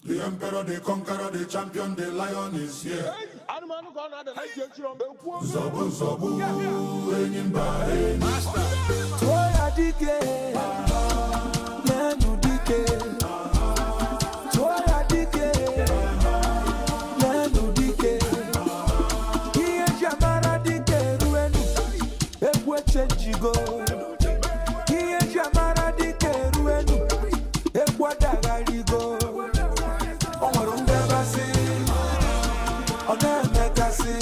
The emperor, the conqueror, the champion, the lion is here. Anụmanụ ka ọ na-ada na ntị echiri ọm. Nzọgbu nzọgbu, enyi mba enyi. Tụọ ya dike, leenụ dike. Tụọ ya dike, leenụ dike. Ihe eji amara dike eruenu, egwu echenjigo. Ihe eji amara dike eruenu, egwu adagharigo. O nwere ngabasị, ọ na-emekasị.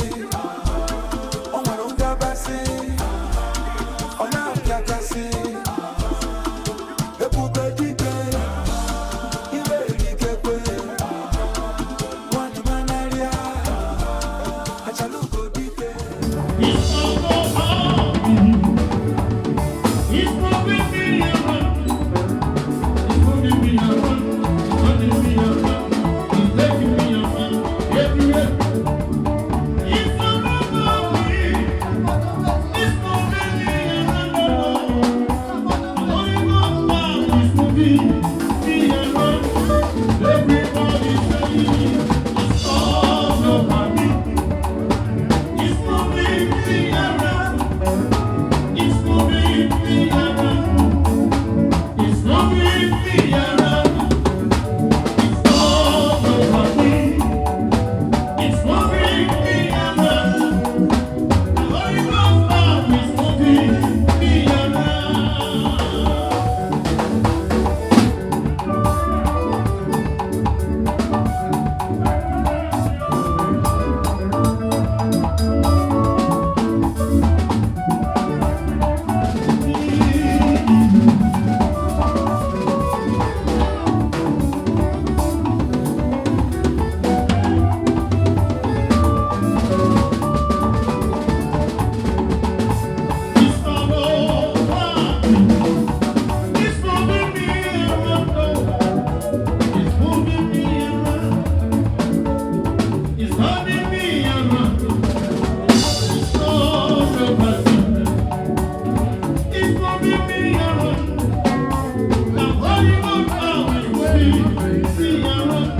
O nwere ngabasị, ọ na-apịakasị. Ebube dike, ibe erikekwe. Nwanyị manarịa, achalugo dike. It's all It's moving me around. It's moving me around. It's turning me around. It's taking me around everywhere. It's all over me. It's moving me around. Holy Ghost power is moving me around. Everybody saying it's all over me. It's moving me around. It's moving me around. It's moving me around. It's all over me. It's moving me around. The Holy Ghost power is moving me around. It's all over me. It's moving me around. It's moving me around. It's turning me around. It's all over me. It's moving me around. The Holy Ghost power is moving me around.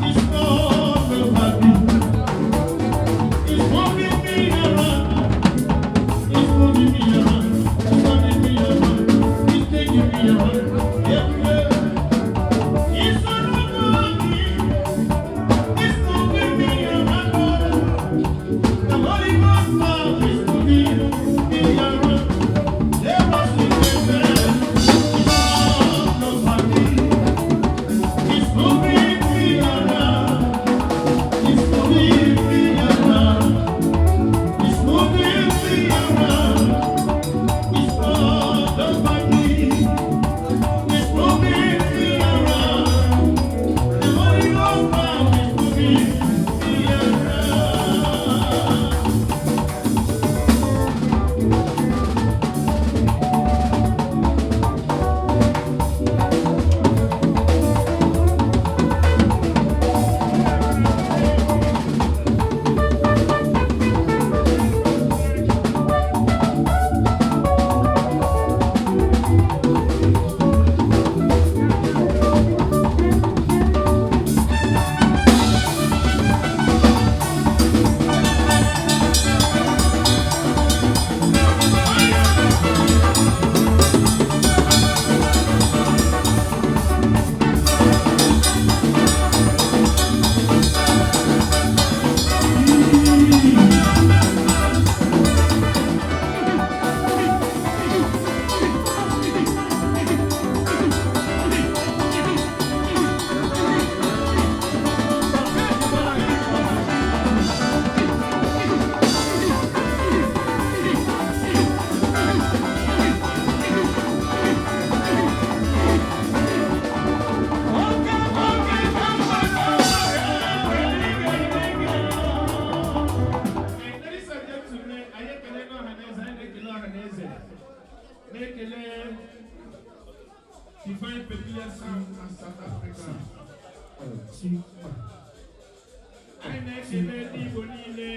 It's all over me. It's moving me around. It's moving me around. It's turning me around. It's taking me around. Everywhere. It's all over me. It's moving me around. The Holy Ghost power is moving me around. There was the It's all over me. It's moving me around. It's moving me around. It's moving me around. It's all over me. It's moving me around. The Holy Ghost power is moving me around. Ladies and gentlemen, anyị ekele ọha na eze, anyị na-ekele ọha na eze, na-ekele Divine Peculiar Sound na South Africa. Anyị na-ekele ndị Igbo niile.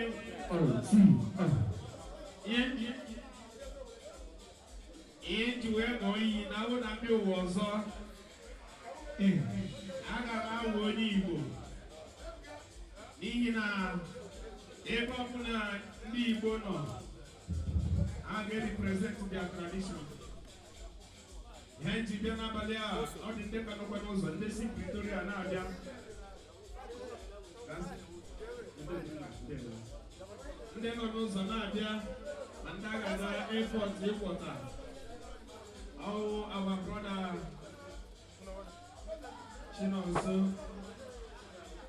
Ihe nji wee ṅụọ iyi na awụ na ndị ụwa ọzọ. Ee, aga m awụ onye Igbo n'ihi na ebe ọbụla ndị Igbo nọ, a ga-represent their tradition. Ihe nji bịa n'abalị a, ọ dị ndị ka nọkwa n'ụzọ, ndị si Pretoria na-abịa, ndị nọ n'ụzọ na-abịa, ma ndị agha na airport ịkwọta ọwụ our brother Chinonso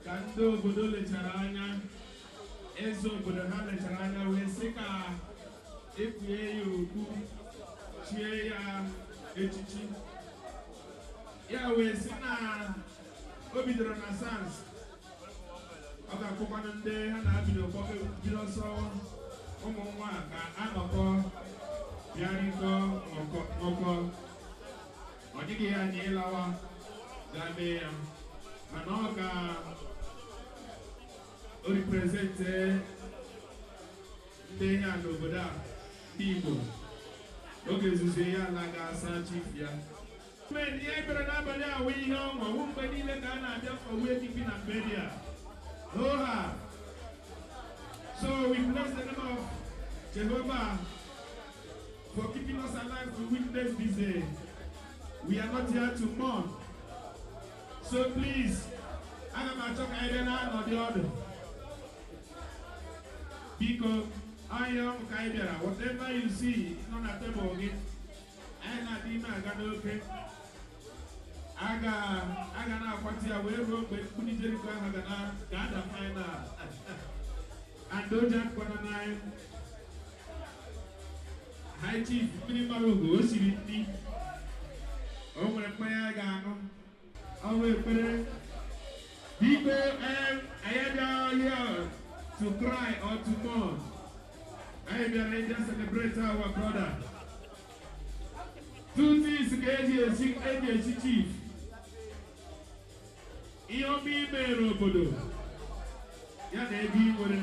ka ndị obodo lechara anya, eze obodo ha lechara anya wee sị ka ekpughe ya okpu, chie ya echichi. Ya wee sị na o bidoro na SANS, ọ ga-akwụkwanụ ndị ha na-abido bido ọsọ ụmụ nwa ka anọkọ bịa rikọ ṅụkọ. Ọ dịghị ya anya ịlawa gaa mee ya, mana ọ ga o represent ndị ya n'obodo a, ndị Igbo. Oge ezuzo ya ala ga-asa chief ya. Men, ihe bịara n'abalị a wee ihe ọṅụ wụ mgbe niile ka a na-abịa for wake keeping and burial. Hoha! So we bless the name of Jehovah for keeping us alive to witness this day. We are not here to mourn. So please, aga m achọ ka anyị bịa na-anọdị ọdụ. Biko, ahịa ọṅụ ka anyị bịara. Whatever you see nọ na tebụl gị, anyị na-adị ime aga n'oke. A ga na-akwatu ya wee ruo mgbe mkpụrụ Jeriko ahụ ga na ga-ada final. And oja kwana n'anyị. High Chief mmiri mara ugo o siri nri. O nwere mmanya a ga-aṅụ. Ọnwụ ekpere. Biko, anyị abịaghị here to cry or to mourn. Anyị bịara ịbịa celebrate our brother. Two things ka eji esi chief. Ihe ọma imere obodo ya na ego ị nwere,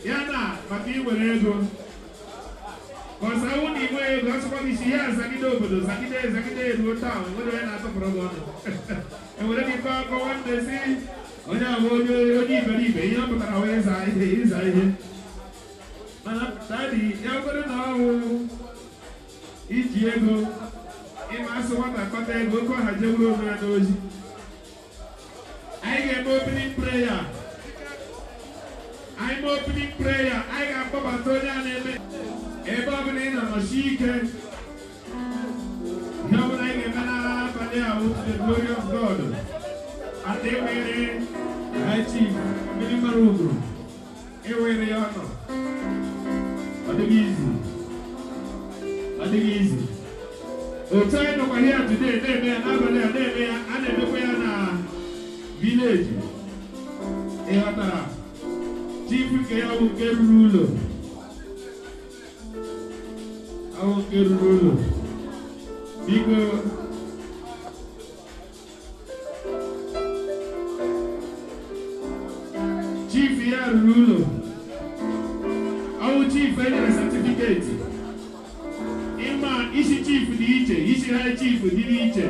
ya na maka ị nwere ego. Kọsa awụ na inwe ego, ọsọkwa gị si ya zagide obodo, zagide zagide ruo taa, nwere onye na-atụpụrụ gị ọnụ. Enwere gị kọ akọ nwanne si onye ahụ onye iberibe, ihe ọ pụtara wee ịza ihe ịza ihe. Mana daddy ya kwere na ọwụ iji ego ịma asụ nwata kpata ego oke ọha jegburu onwe ya n'ozi. Anyị ga-eme opening prayer. Anyị mee opening prayer, anyị ga-akpọbata onye a na-eme. Ebe ọbụla ị nọ, nọchi ike. Ihe ọbụla anyị ga-eme n'abalị a wụ to the glory of God. And ewere High Chief mmiri mara ugo, ewere ya ọnọ. Ọ dịghị izi. Ọ dịghị izi. Otu anyị nọkwa here today na-eme ya n'abalị a, na-eme ya, a na-emekwa ya na village. Ị ghọtara? Chief nke ya bụ nke ruru ụlọ. Ahụ nke ruru ụlọ. Biko, chief ya ruru ụlọ. Ọwụ chief enyere certificate. Ịma isi chief dị iche, isi high chief dị n'iche.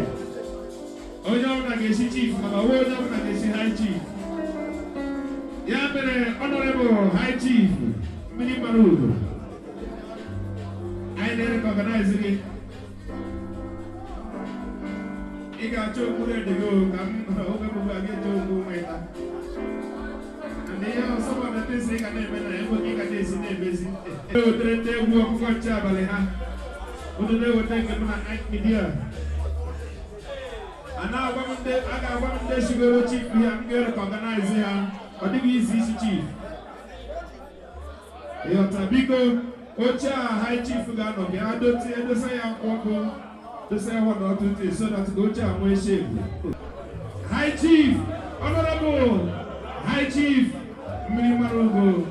Onye ọbụla ga-esi chief, mana ọwụ onye ọbụla ga-esi high chief. Ya mere, honorable high chief mmiri mara ugo, anyị na-recognize gị. Ị ga-achọ okpuru ede gị o, ka m oge gbogbo a ga-eche okwu nweta. And ihe ọsọ bụ na ị ga na-eme na enwe ị ga na-esi na-emezi. Na-ewetara ndị egwu ọkụkọ nche abalị ha. Unu na-eweta nke m na Ike Media. A na-agwa m ndị a ga-agwa m ndị sigoro chief ya, m ga-recognize ha. Ọ dịghị izi isi chief. Ịghọta? Biko, oche a high chief ga-anọ, bịa dotie, edosa ya nkwụ ọkụ, dosa ya one or two things so that ka oche a nwee shape. High Chief, honorable high chief mmiri mara ugo.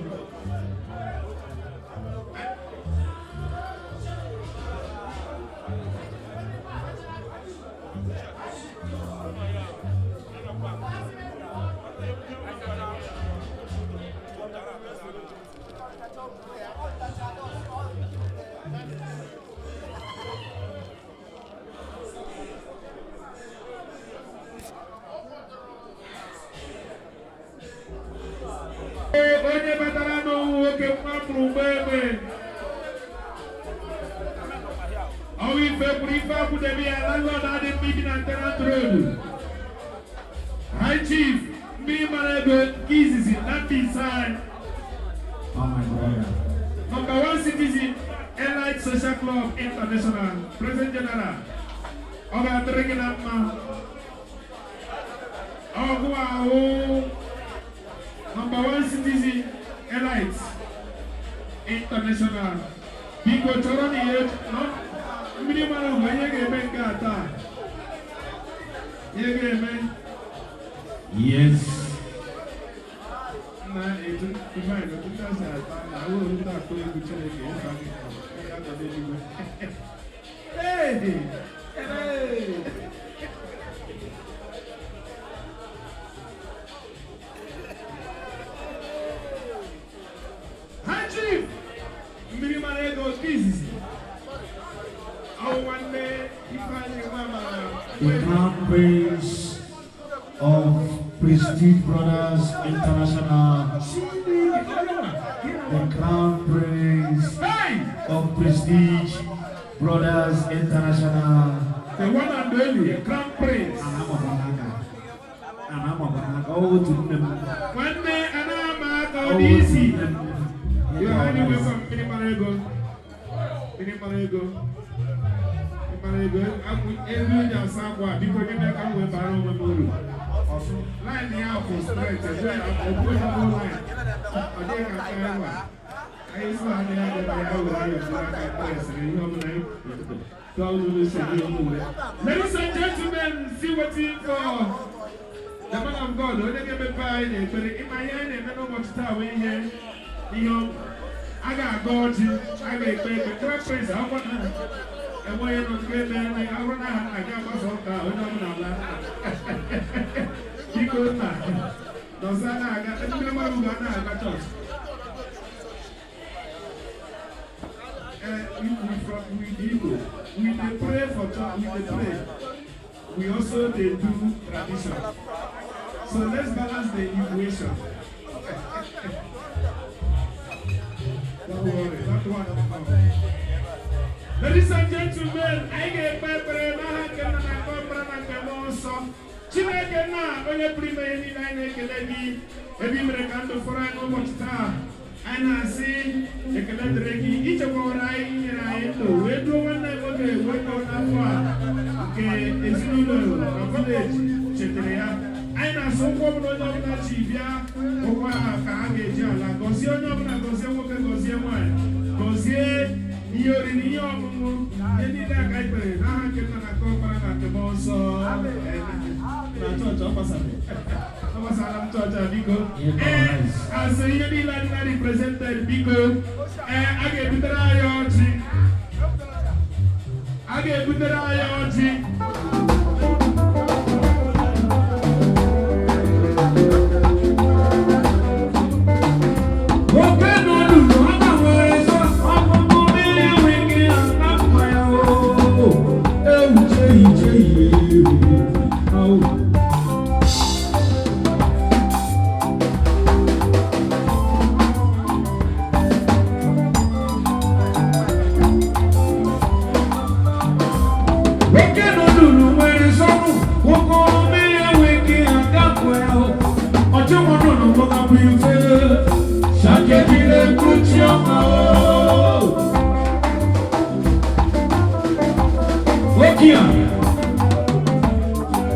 Ife akwụdebe ya, landlord adị mma ibi na Tenant Road. High Chief Mmiri Mara Ego nke izizi na Mbaise anyị. Oh my brother. Number one citizen, Elite Social Club International, President General. Ọ ga-adịrị gị na mma. Ọgụ ahụ, number one citizen, Elite International. Biko chọrọ na ihe nọ mmiri mara mgbe ihe ga-eme nke a taa. Ihe ga-eme. Yes. Na etu divine otu ndị asị ata na awụ ndị akụ egwu Chineke ịfa gị ya nọ n'eluigwe. Hey! Hey! Ha, Chief Mmiri Mara Ego nke izizi, ọwụ nwanne Ifeanyị nwa mara. The Crown Prince of Prestige Brothers International. The Crown Prince Hey! of Prestige Brothers International. The one and only Crown Prince. Ana amakwa n'aka, ọ otu nne m. Nwanne anaghị ama aka ọ Ọ dị otu isi. nne m. You are anyway from Mmiri Mara Ego. Mmiri Mara Ego. Mmiri Mara Ego. Elu eji asa akwa, biko nye m ka m wee bara onwe m uru. Line ya kwụ straight, ebe ya okwu ezigbo line. Ọ dịghị ka nke anyị nwa. Anyị sị ha na ya debe ya were ayọ jiri aka presịrị ihe ọbụla anyị tụọ ụlọ isi gị omume. Ladies and gentlemen, still waiting for the man of God, onye ga-emepe anyị n'ekpere. Ịma ihe anyị na-eme n'ụbọchị taa wee ihe ọṅụ. A ga-agọ ọjị, a ga-ekpe ekpe. Crown Prince, akwụkwọ na enweghị nọ nke eme na ọrụ na aha nna gị agbasa ụka onye ọbụla ala. Biko nna, nọsa na-aga, ndị mmadụ ga na-aga chọọchị. We from we the Igbo, we dey pray for church, we dey pray. We also dey do tradition. So let's balance the equation. Don't worry, that one will come. Ladies and gentlemen, anyị ga-ekpe ekpere n'aha nke Nna na nke Ọkpara na nke Mmụọ Nsọ. Chineke nna, onye pụrụ ime ihe niile, anyị na-ekele gị ebe i mere ka ndụ fọrọ anyị n'ụbọchị taa. Anyị na-asị ekele dịrị gị, ichekwawara anyị, nyere anyị ndụ wee duo nwanne anyị nwoke wee kọọ n'afọ a nke ezinụlọ na village chetara ya. Anyị na-asị ụkwụ ọbụla onye ọbụla chi bịa, ụkwụ ahụ ka ha ga-eji ala. Gọzie onye ọbụla, gọzie nwoke, gọzie nwaanyị, gọzie ihe oriri, ihe ọṅụṅụ, ihe niile a ka anyị kpere n'aha nke Nna na nke Ọkpara na nke Mmụọ Nsọ. Na chọọchị ọ gbasara, ọ gbasara m chọọchị a, biko. Ee, asị ihe niile adị na represented, biko. Ee, a ga-ebutere anyị ọjị, a ga-ebutere anyị ọjị. Oke nọ n'ụlọ, ọ gbanwere sọ, ọkpụkpụ mmiri enweghị na mmanya o. Ewu cheyi cheyi ewu. Au. Oke nọ n'ụlọ nwere sọnụ, okoro mmiri enweghị agakwe ya o. Ọchị nwa nọ n'ụlọ bụ ife. Ṣàkejìlẹ̀ kúchí ọmọ o. Okia,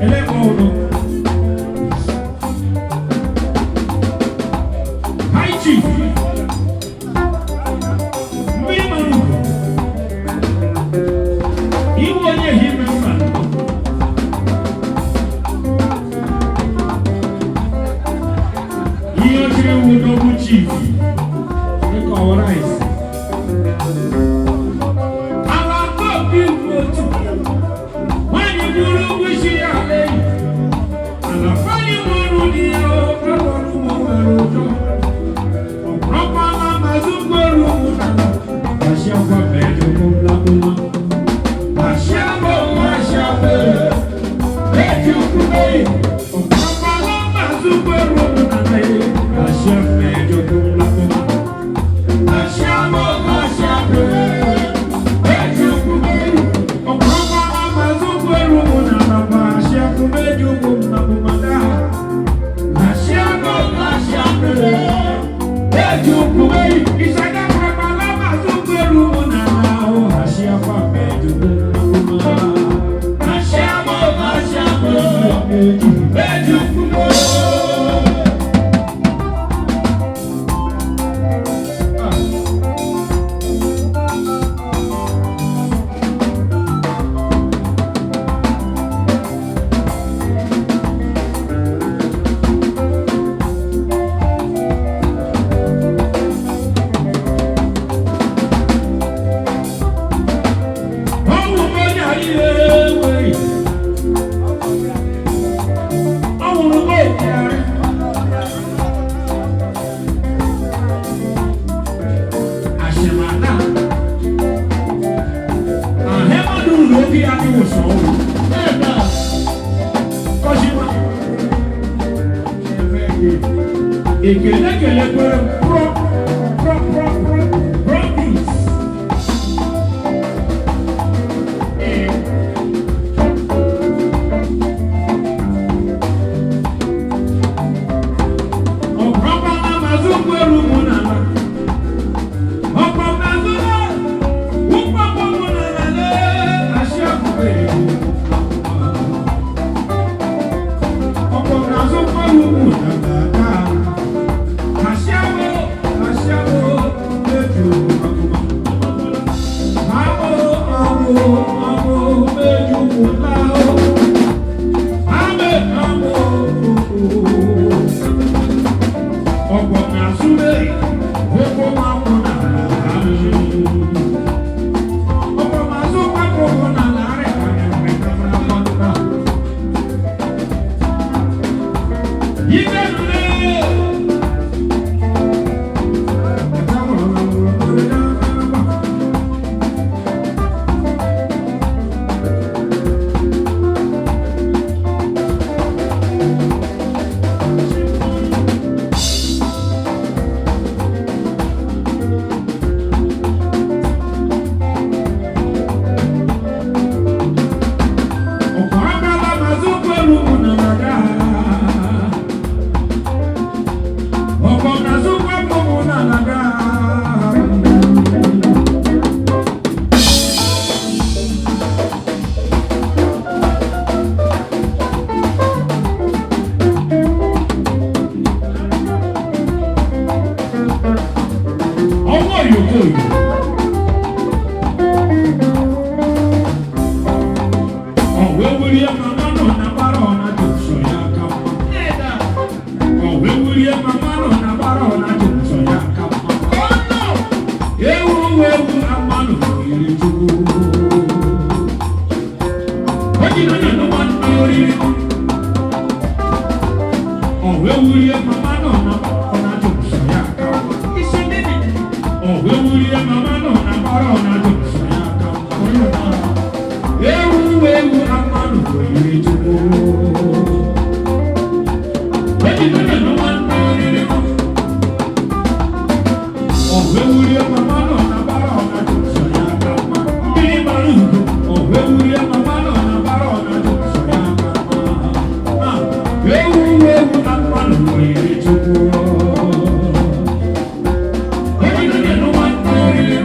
ẹlẹ́kọ̀ọ́ ọ̀nà. High Chief, Mmiri Manuko, Iwu onye Ehime mba. Ihe o jiri wu n'okwu chief, dịka ọwara isi. Ala koopi bụ otu. Nwaanyị buru ụgwọ isi ya ala enyi. Ala fanyị nwere di ya ọrụ ugbo nwere ụjọ. Ọkpọrọkwa mazụ mgberu ugwu na Ashiagwa mejọ kụmla. Ashiagwa ashiagwa eji ukwu meyi. Ọkpọrọkwa mazụ mgberu ugwu na Ashiagwa mejọ kụmla. Ashiagwa ashiagwa eji ukwu meyi. Ọkpọrọkwa Ekele kwere pro pro pro pro promise. Ee. Ọ̀pọ̀lọpọ̀ mazụ kwere ụmụ n'ala. Ọ̀pọ̀ mazụ ụkpọkpọ mụ n'ala lee asị akụkọ ego. Ọ̀pọ̀ mazụ kwere ụmụ n'ala taa. Asịawo asịawo meju akụma. Awo awo awo meju mụta o. Ame awo o. Ọ̀pọ̀ n'azụ ụkwụ akwụ n'ala ọ̀pọ̀ n'azụ kwapụ ụkwụ n'ala arịa Ike nụrụ Ọ̀pọ̀ abala mazụ kwelu mụ na mada. Ọ̀pọ̀ n'azụ kwapụ mụ na mada. Ọwọ́ yòókù yòó. Ọ̀wé mama nọ na gbara ọ na jụsọ ya aka mma. Ọ̀wé wurie mama nọ na gbara ọ na jụsọ ya aka mma. Ewu ewu amanụ yiri chukwu. Onye nọ na nwa oriri. Ọ̀wé wurie mama nọ na gbara ọ na jụsọ ya aka mma. Ọ̀wé wurie mama nọ na gbara ọ na jụsọ ya aka mma. Ewu ewu amanụ yiri chukwu. Onye nọ na nwa oriri. Ọ̀wé wurie mama nọ na gbara ọ na jụsọ ya aka mma. Mmiri mara ugo. Ọ̀wé wurie mama nọ na gbara ọ na jụsọ ya aka mma. Ewu ewu amanụ yiri chukwu. Onye nọ na nwa oriri.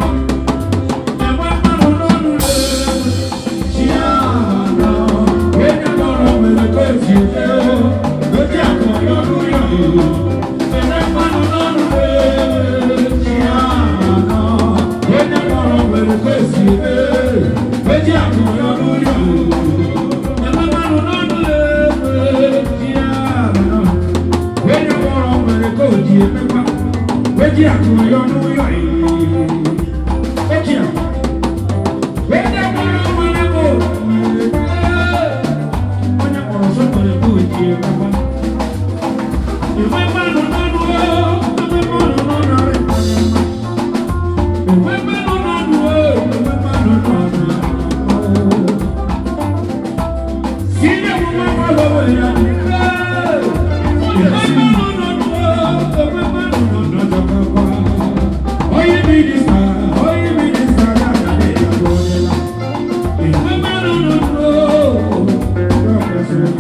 Enwe mmanụ n'ọnụ Onye kpọrọ sọ nwere ka o ji emekwa. Enwe mmanụ n'ọnụ o, enwe mmanụ n'ọnụ arị mmanụ mma. Enwe mmanụ n'ọnụ o, enwe mmanụ n'ọnụ arị mmanụ. Si nye emume mmanụ onwe ya. Enwe mmanụ n'ọnụ o, enwe mmanụ n'ọnụ ọjọkọkọ. Onye minista, onye minista ga-aga ya bụ onye la. Enwe mmanụ n'ọnụ o, ya kwesịrị.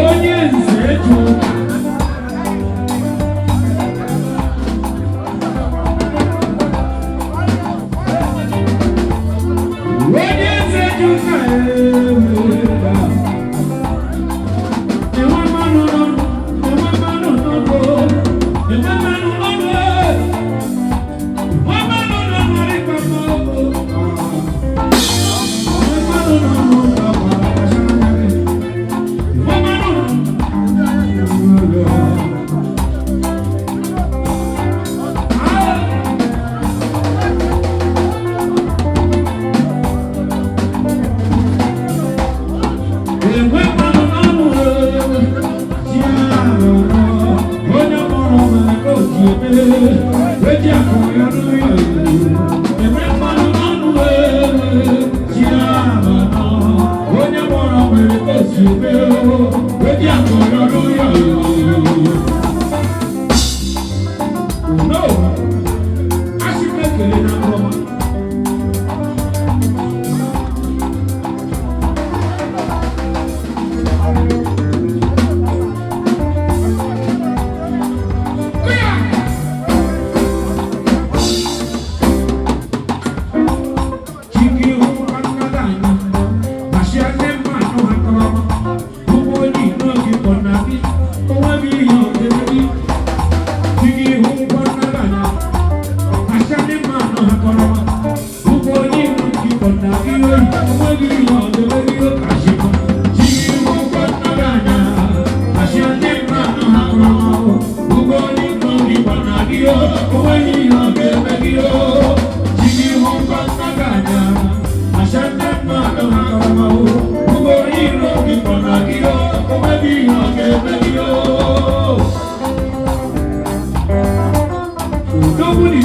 Onye nze eju onye nze eju ka enwe mmanụ n'ọnụ, enwe mmanụ n'ọnụ, enwe mmanụ n'ọnụ, enwe mmanụ n'ọnụ arịkwa mma o. Enwe mmanụ n'ọnụ akwa akpachara anya gị. Enwe mmanụ No, I should make it in a moment. Nobody.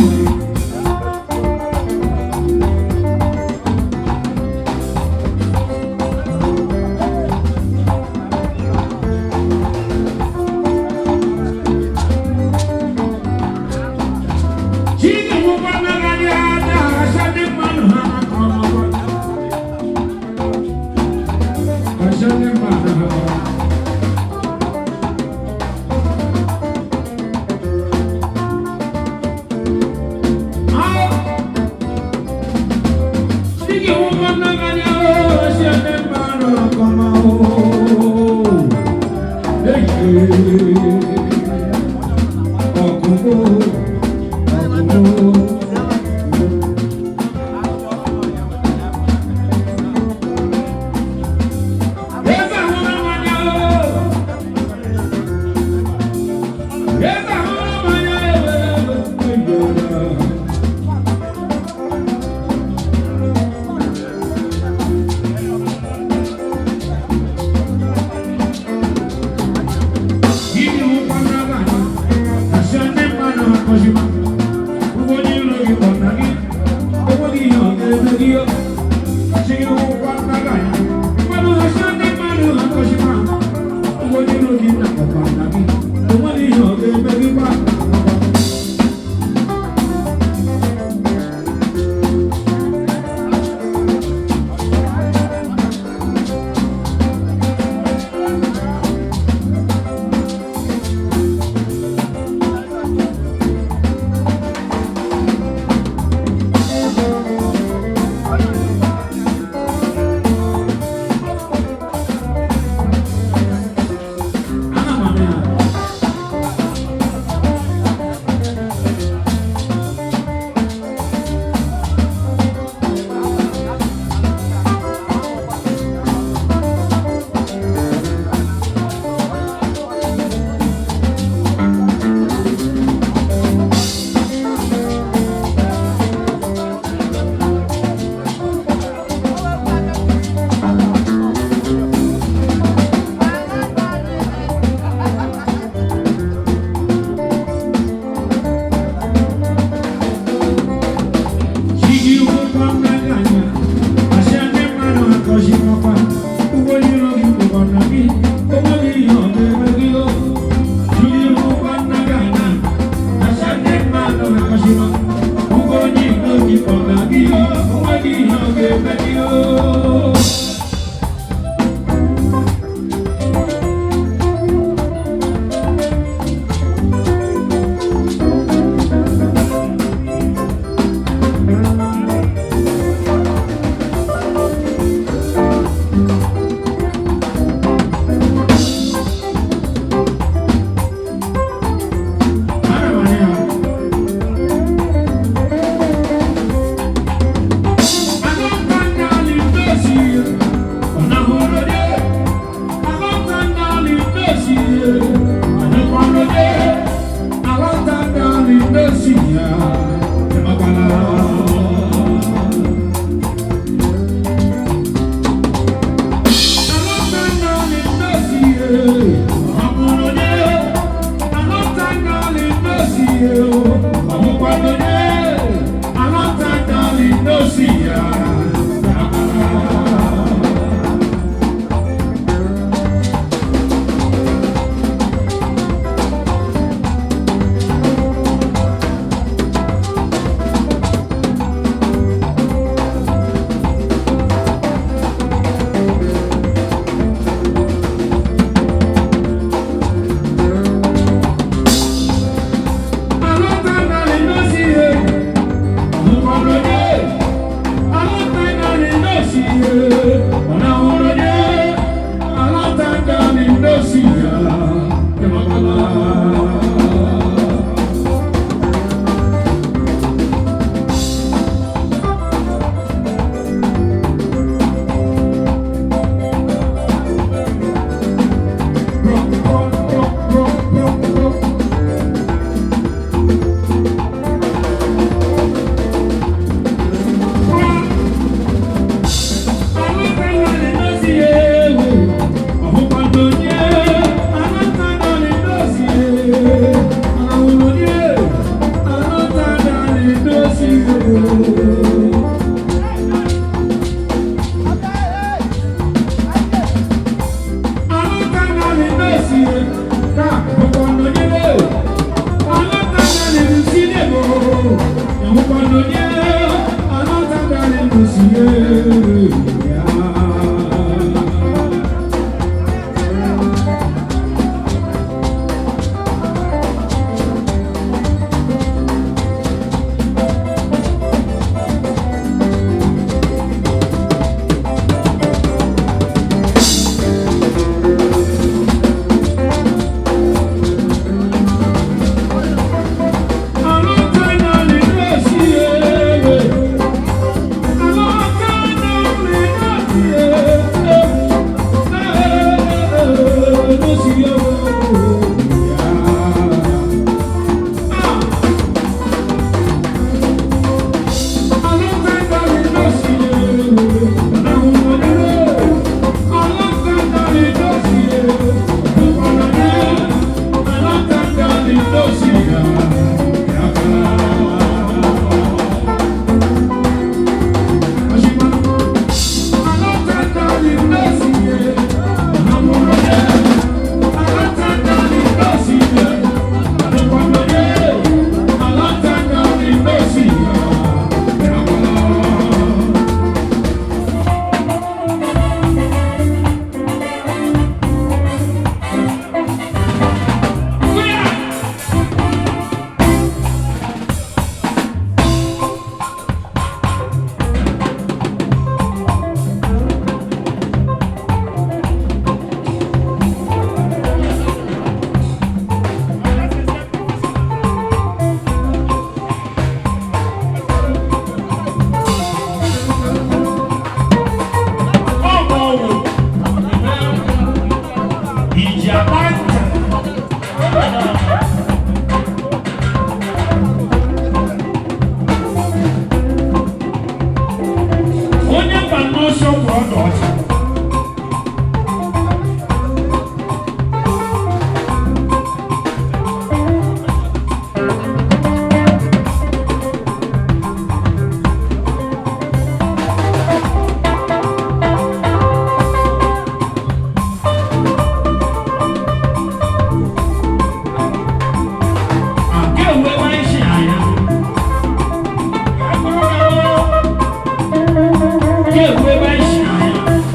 Ebe anyị si anya.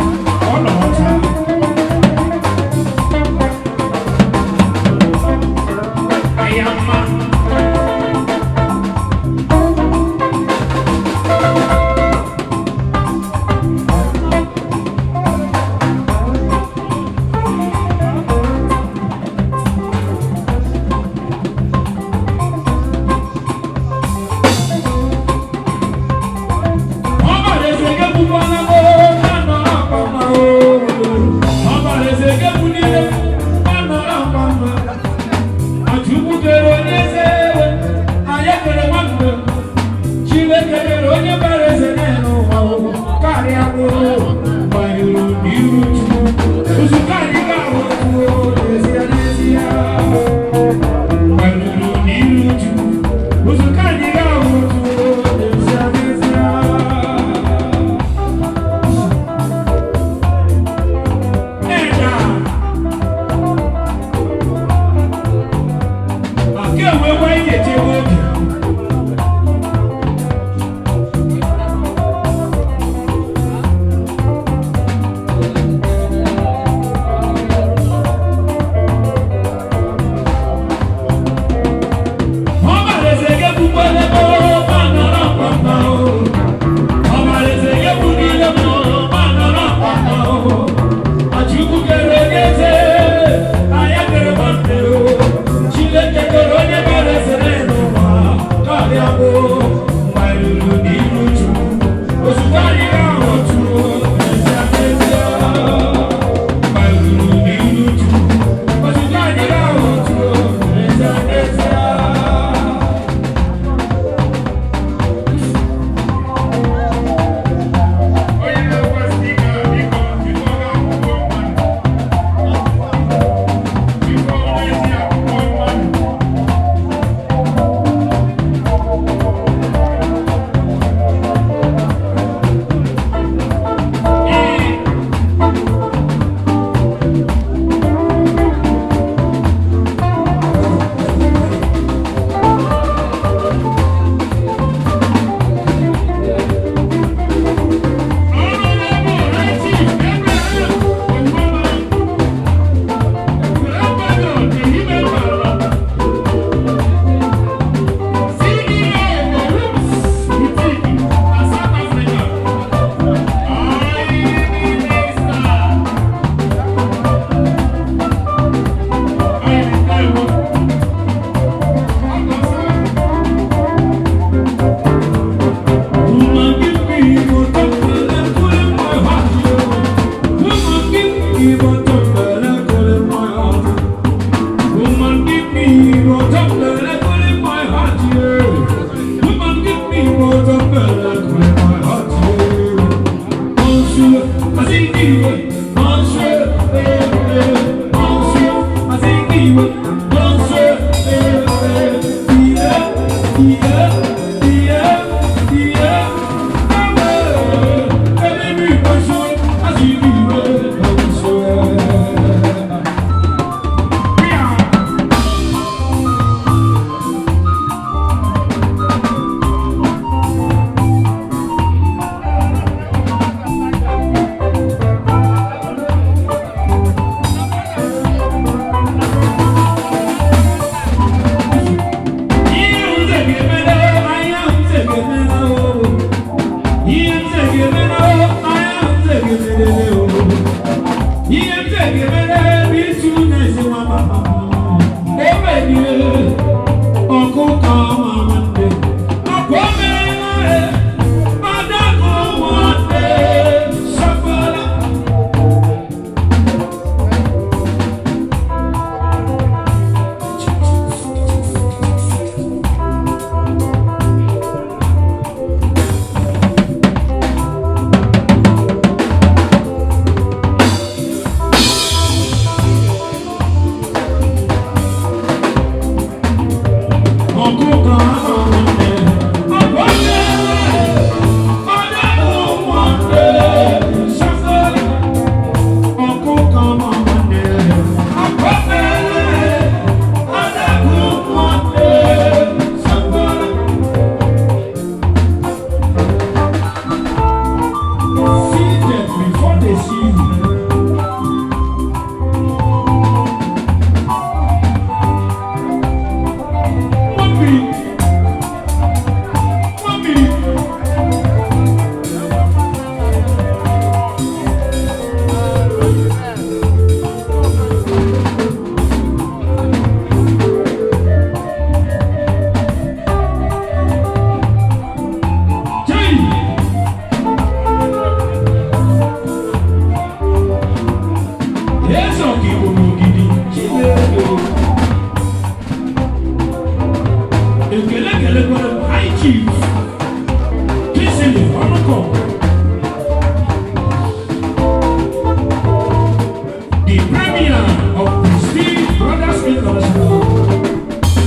International.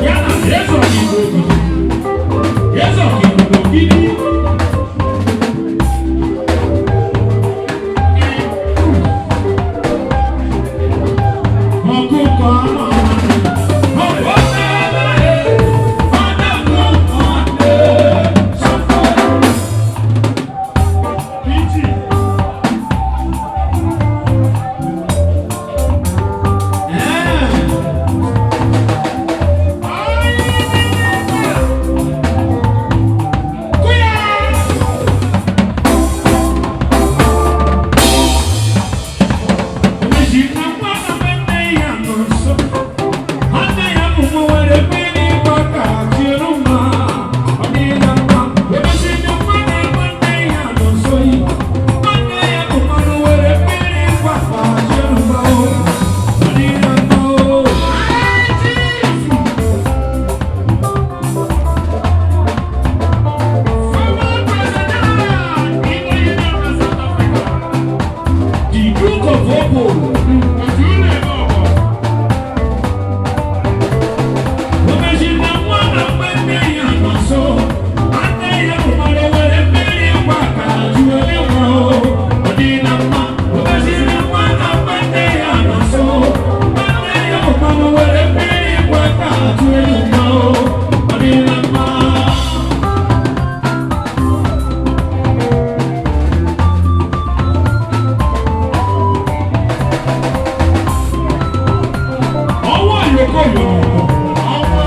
Ya na eze ọkaigbo ogidi, eze ọkaigbo ogidi. Ọkụkọ ama ama. The Duke of Opal. Ọwọ́ àyọkọ̀ yọ̀ọ̀ ọwọ́.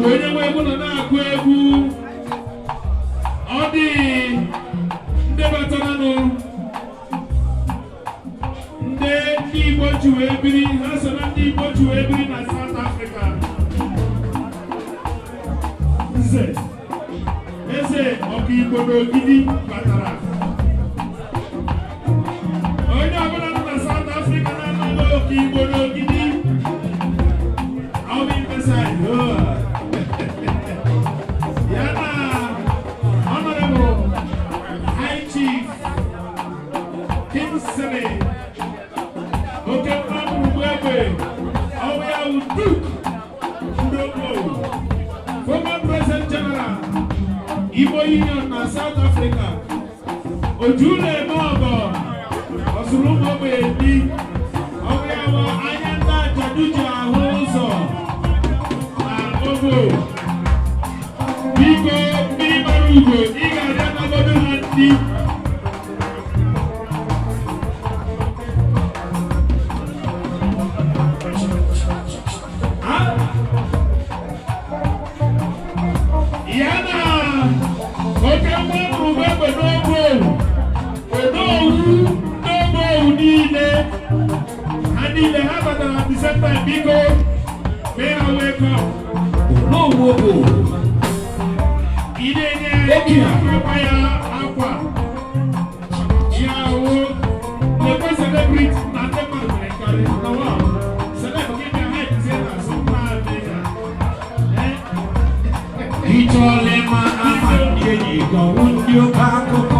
Mgbe onye nwe egwu nọ na-akụ egwu, ọ dị ndị bataranụ, ndị Igbo ji wee biri, ha so na ndị Igbo ji wee biri na South Africa. Nze Eze Ọkaigbo n'Ogidi batara. Onye ọbụla nọ na South Africa na-amaghị Ọkaigbo n'Ogidi, I'll be beside her. Ya na Honorable High Chief Kingsley Oke Mmanwụ Egbe, ọwụ ya wụ Duke Ndogbo, former President General, Igbo Union na South Africa, Ojulu eme ọgọ, ọsụrụ ụmụ ogbenye ndị ọwụ ya wụ anya ndị ajadu ji ahụ ụzọ na Ogo. Biko, mmiri mara ugo, ị ga-abịa nagodo ha ndị. Ha? Ya na oke nwa mụrụ egbe n'ogbe owu, onowu n'ogbe owu niile, ha niile ha batara at the same time. Biko, mee ha welcome. N'owu ogo. Ị na-enye Oke a. akwa ya akwa ya wụ lekwe celebrity na ndị mmadụ nwere nkarị na wa celeb gị bịa ha ejizie na asụ naanị ya. Ịchọọla ịma ama ndị enyi gị, ọwụ ndị oke akụkọ.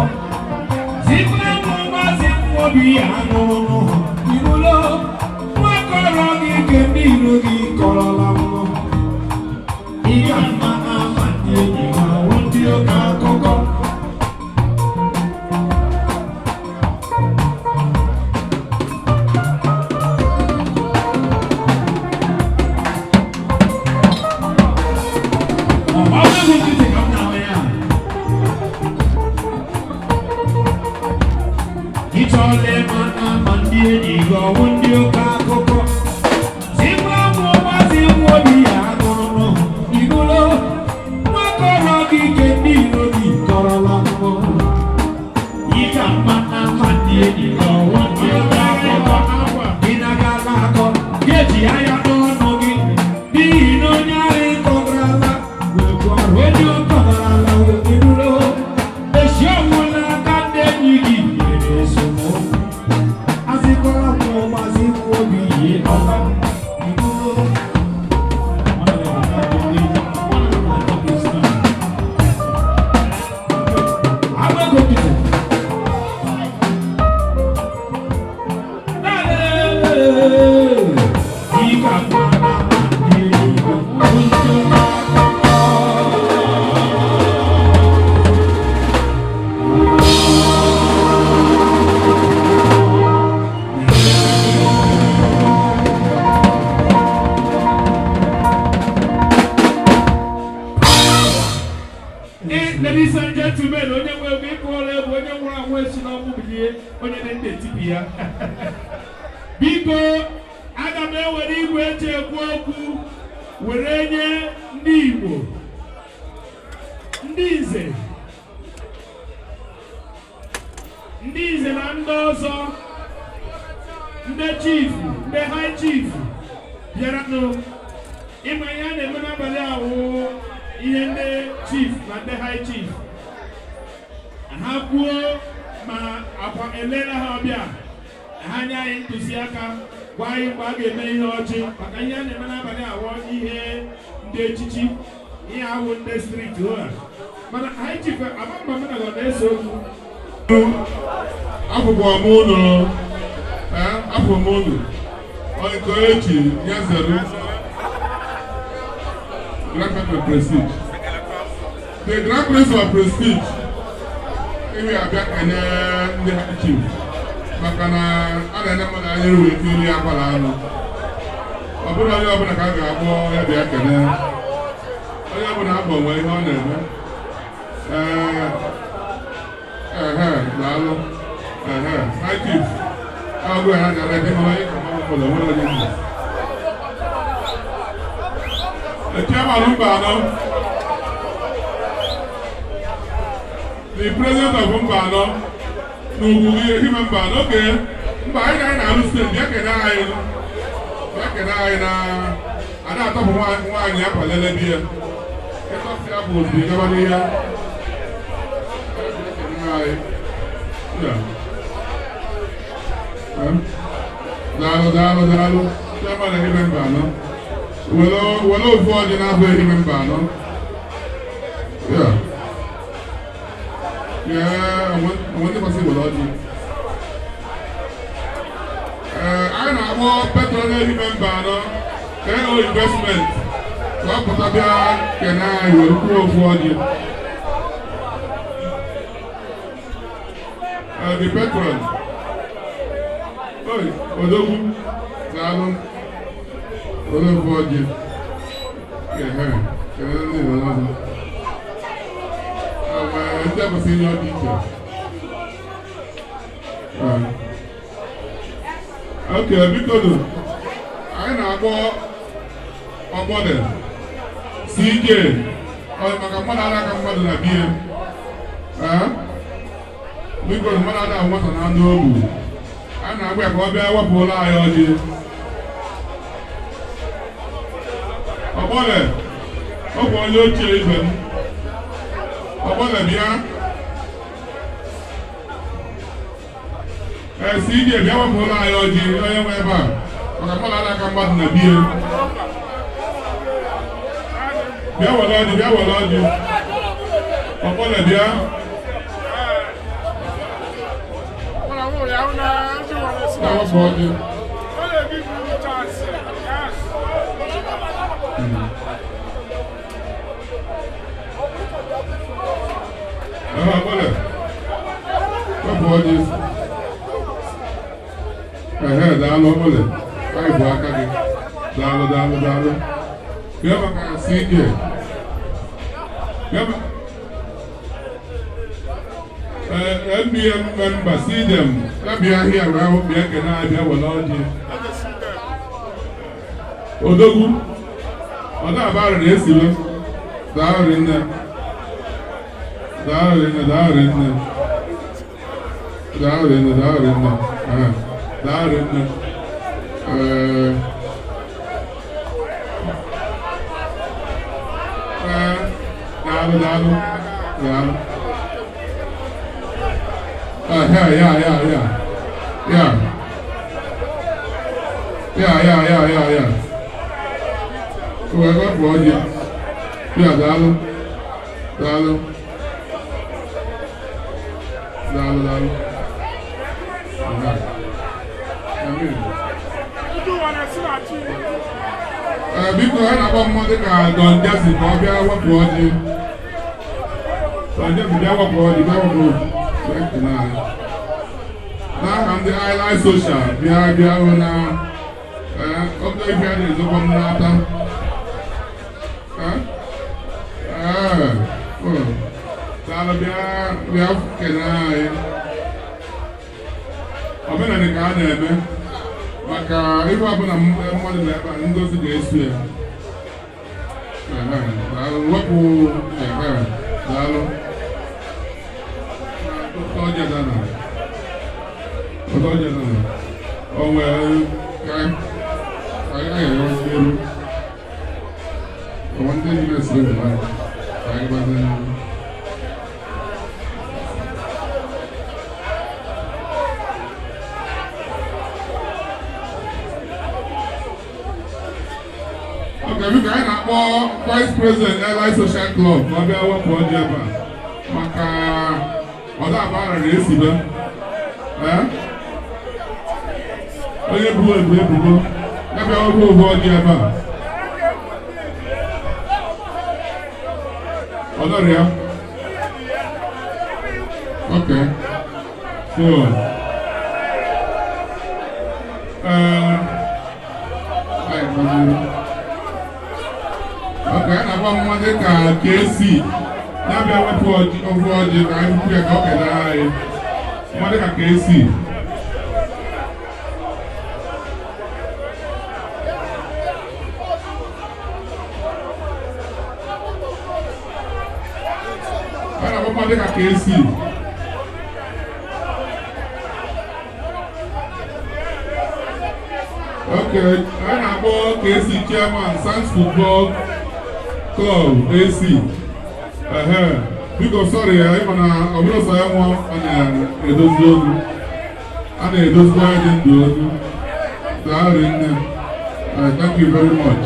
Zipụrụ m mgbazi obi ya ṅụrụ irulo nwakọrọ gị ke ndị iro gị kọrọla mmụọ. Ị ga-ama ama ndị enyi gị, ọwụ ndị oke akụkọ. Ọ bụ egwu nkịtị ka m na-ahụ ya. Ịchọọla ịma ama ndị enyi gị, ọwụ ndị oke akụkọ. Zipụrụ m ụgbọzi nwa obi ya ṅụrụ irulo nwakọrọ gị ke ndị iro gị kọrọla mmụọ. Ị ga-ama ama ndị enyi gị, ọwụ ndị oke akụkọ. Ị na-agala akọ ga-eji anya n'ọnụ gị n'ihi na onye ara ịkọgarala nwekwara onye ụkọgarala irulo esi ọnwụ n'aka ndị enyi gị nyere esemokwu. Azịkọrọ m ụgbazị nwa obi yi ọba irulo. Agbago nkịtị. Ladies and gentlemen, onye nwe egwu ịkụọla egwu, onye nwụrụ anwụ esi n'ọnwụ bilie, onye dị ndụ etipi ya. Biko, aga m ewere igwe eji ekwu okwu were nye ndị Igbo, ndị Nze, ndị Nze na ndị ọzọ, ndị chief, ndị high chief bịaranụ. Ịma ihe a na-eme n'abalị ahụ, ihe ndị chief na ndị high chief ha kwuo ma akwa elele ha ọbịa, ha nye anyị ntụziaka, gwa anyị mgbe a ga-eme ihe ọchị, maka ihe a na-eme n'abalị awọ ihe ndị echichi, ihe awụ ndị street ha. Mana high chief ama mma na ọ na-ese okwu. Afụkwa m unu, afụ m unu onye nke echi ya zere Grand Prince of Prestige, the Grand Prince of Prestige, ihe abịa kene ndị high chief, maka na a na-ene mmadụ anya wee tiri akwara anụ. Ọ bụrụ onye ọbụla ka a ga-akpọ ya bịa kene, onye ọbụla akpọ nwere ihe ọ na-eme. Ee, ehe, daalụ. Ehe, high chief, ọgụ ya gara dị mma, onye ka mmanwụ ụlọ nwere onye nwe. The chairman Chairman Mbano, the president of Mbano, n'ugwu gị Ehime Mbano, oke mba anyị na anyị na-alụ steeti, bịa kene anyị, bịa kene anyị na ada atọpụ nwaanyị akwalele di ya. Ịtọpụ ya bụ ozugbo ịgaba n'ihe. Bịa kene anyị. Yeah. Daalụ, daalụ, daalụ. Chairman Ehime Mbano. Were were ofu ọjị n'afọ Ehime Mbano. Yeah. Yeah, onwe ndị kwesịrị were ọjị. Ee, anyị na-akpọ patron Ehime Mbano, KO Investment, ka ọ pụta bịa kene anyị, were kwuo ofu ọjị. Ee, the patron. Oi, Odogwu, daalụ. Were ofu ọjị. Ehe, kene ndị nọ n'ọzọ. Ee, ndị a kwesịrị inye ọjị iche. Ee. Ok, biko nụ, anyị na-akpọ Ọgbọdẹ CJ ọ maka mmadụ ada aka mmadụ na bie. Ee, biko nụ, mmadụ ada nwata na anụ ogbu. Anyị na-agwa ya ka ọ bịa wepụla anyị ọjị. Ọgbọdẹ, ọ bụ onye ochie ibe m. Ọgbọdẹ, bịa. Ee, CJ, bịa wepụla anyị ọjị, onye nwe ebe a, maka mmadụ ada aka mmadụ na bie. Bịa were ọjị, bịa were ọjị. Ọgbọdẹ, bịa. Bịa wepụ ọjị. Ee, Ọgbọdẹ, wepụ ọjị. Ehe, daalụ Ọgbọdẹ, anyị bụ aka gị. Daalụ, daalụ, daalụ. Bịa maka CJ. Bịa ee, NBM member CDM, ya bịa ahịa wee bịa kene, abịa were ọjị. Odogwu, ọ na-aba arịrị esiwe. Daalụ rinne. Daalụ rinne, daalụ rinne. Daalụ rinne, daalụ rinne. Ee, daalụ rinne. Ee. Ee, daalụ, daalụ, daalụ. Ya. Ya. Wee wepụ ọjị. Ya, daalụ. Daalụ. Daalụ, daalụ. Aha. Amen. Ee, biko, a na-akpọ mmadụ ka Don Jazzy ka ọ bịa wepụ ọjị. Don Jazzy, bịa wepụ ọjị, bịa wepụ, bịa kene anyị. N'aha ndị Highlight Social, bịa, bịa hụ na ee, oke ife a na-ezokwa m n'ata. Ee, ee, oh. Daalụ, bịa, bịa kene anyị. Omenala ka a na-eme maka ife ọbụla mmadụ na ebe a, ngozi ga-eso ya. Ehe, daalụ, wepụ. Ehe, daalụ. Ụtọ ọjị dana. Ụtọ ọjị dana. O nwere ka anyị ga-enwe n'iru. Onwe ndị ji na-esiri ụlọ anyị ka anyị gbazie n'iru. Ok, biko, anyị na-akpọ Vice President Airline Social Club ka ọ bịa wepụ ọjị ebe a maka ọda abụ arịrị esibe. Ee? Onye bụ ebu ebubo ya bịa wepụ ofu ọjị ebe a. Ọ dọrọ ya? Ok. So, anyị gbaziri. Ok, a na-agba mmadụ ka KC ya bịa wepụ ọjị, ofu ọjị, ka anyị kwụ ya ka ọ kelee anyị. Mmadụ ka KC. na-akpọkwa dịka KC. Okay, anyị na-akpọ KC, chairman Sans Football Club AC. Ehe, biko, sorry ya, ịma na ọ bụrụ sọ ya nwụọ, a na-edozi olu, a na-edozikwa onye dị ndụ olu. Daalụ nne. Thank you very much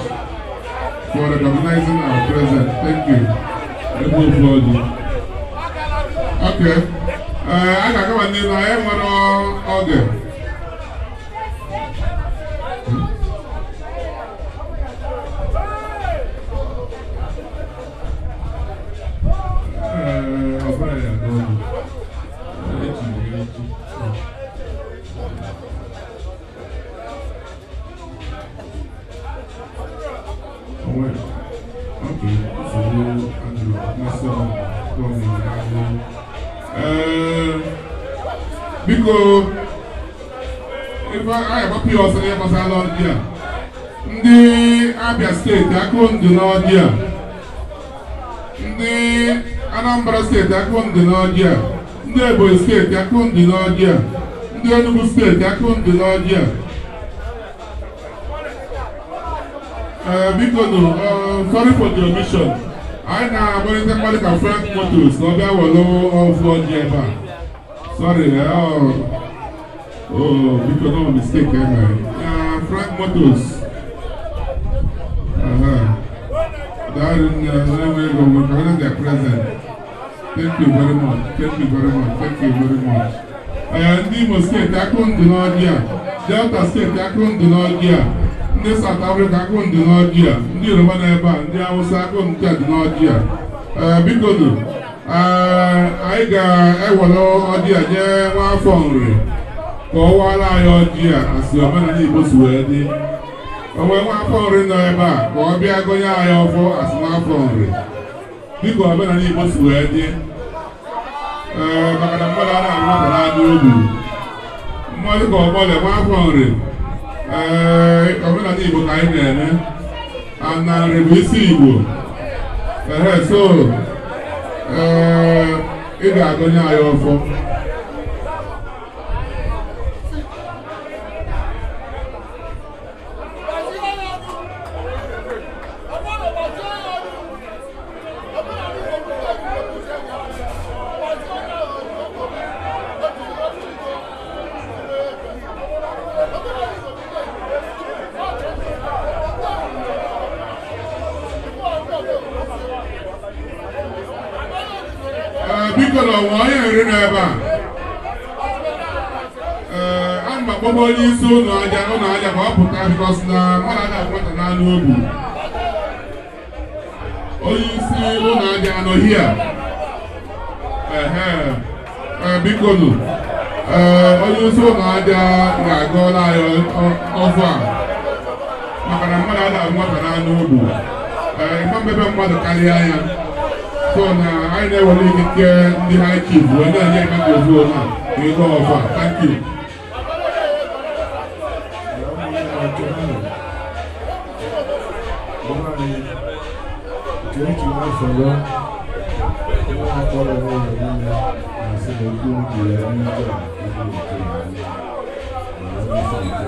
for recognizing our presence. Thank you. Ebe ofu ọjị. Okay. A ga-agawa n'ihu, anyị nwere oge. Ee, ọ bụrụ ya n'olu. Echiri ya echi. Onwe. Okay, nsogbu adịrọ, mmasị gọọmenti ahụ. Ee, biko, ife anyị agbapụ ya ọsọ ihe gbasara ọjị a. Ndị Abia Steeti, akụndụ n'ọjị a. Ndị Anambra Steeti, akụndụ n'ọjị a. Ndị Ebonyi Steeti, akụndụ n'ọjị a. Ndị Enugu Steeti, akụndụ n'ọjị a. Ee, biko nụ, sorry for the omission. Anyị na-agbalite mmadụ ka Frank Motors ka ọ bịa were ọfụ ọjị ebe a. Sorry, oh, biko, no mistake e mere. Frank Motors. Daalụ nne, onye nwe ego maka onye their present. Thank you very much. Thank you very much. Thank you very much. Ee, ndị Imo Steeti, akụndụ n'ọjị a. Delta Steeti, akụndụ n'ọjị a. Ndị South Africa, akụndụ n'ọjị a. Ndị Yoruba nọ ebe a, ndị Hausa, akụndụ a dị n'ọjị a. Ee, biko nụ, ee, anyị ga-ewere ọjị a nye nwa afọ nri ka ọ wara anyị ọjị a asị omenala Igbo si wee dị. O nwee nwa afọ nri nọ ebe a ka ọ bịa gonye anyị ọfọ asị nwa afọ nri dịka omenala Igbo si wee dị. Ee, maka na mmadụ a na-ahụ nwata n'anya o gburu mmadụ ka ọgbọle nwa afọ nri. Ee, omenala Igbo ka anyị na-eme ana nri bụ isi Igbo. Ehe, so ee, ị ga-agọnye anyị ọfọ. Ee, biko, na ọnwa onye nri nọ ebe a. Ee, ana m akpọba onye isi ụlọ aja ka ọ pụta, because na mmadụ a na-akwata n'anụ ogbu. Onye isi ụlọ aja anọghị a. Ehe. Ee, biko nụ, ee, onye isi ụlọ aja ga-agọla anyị ọfọ a, maka na mmadụ a na-ahụ nwata n'anụ ogbu. Ee, ịma mmebe mmadụ karịa ya, so na anyị na-ewere ikike ndị high chief wee na-enye microphone a ka ego ọfọ a. Thank you. Nke eji nwafọrọ onye na-akpọrọ ụlọ niile na-asị na okwu obi ya n'ije a ebe nke ya na onye isi nke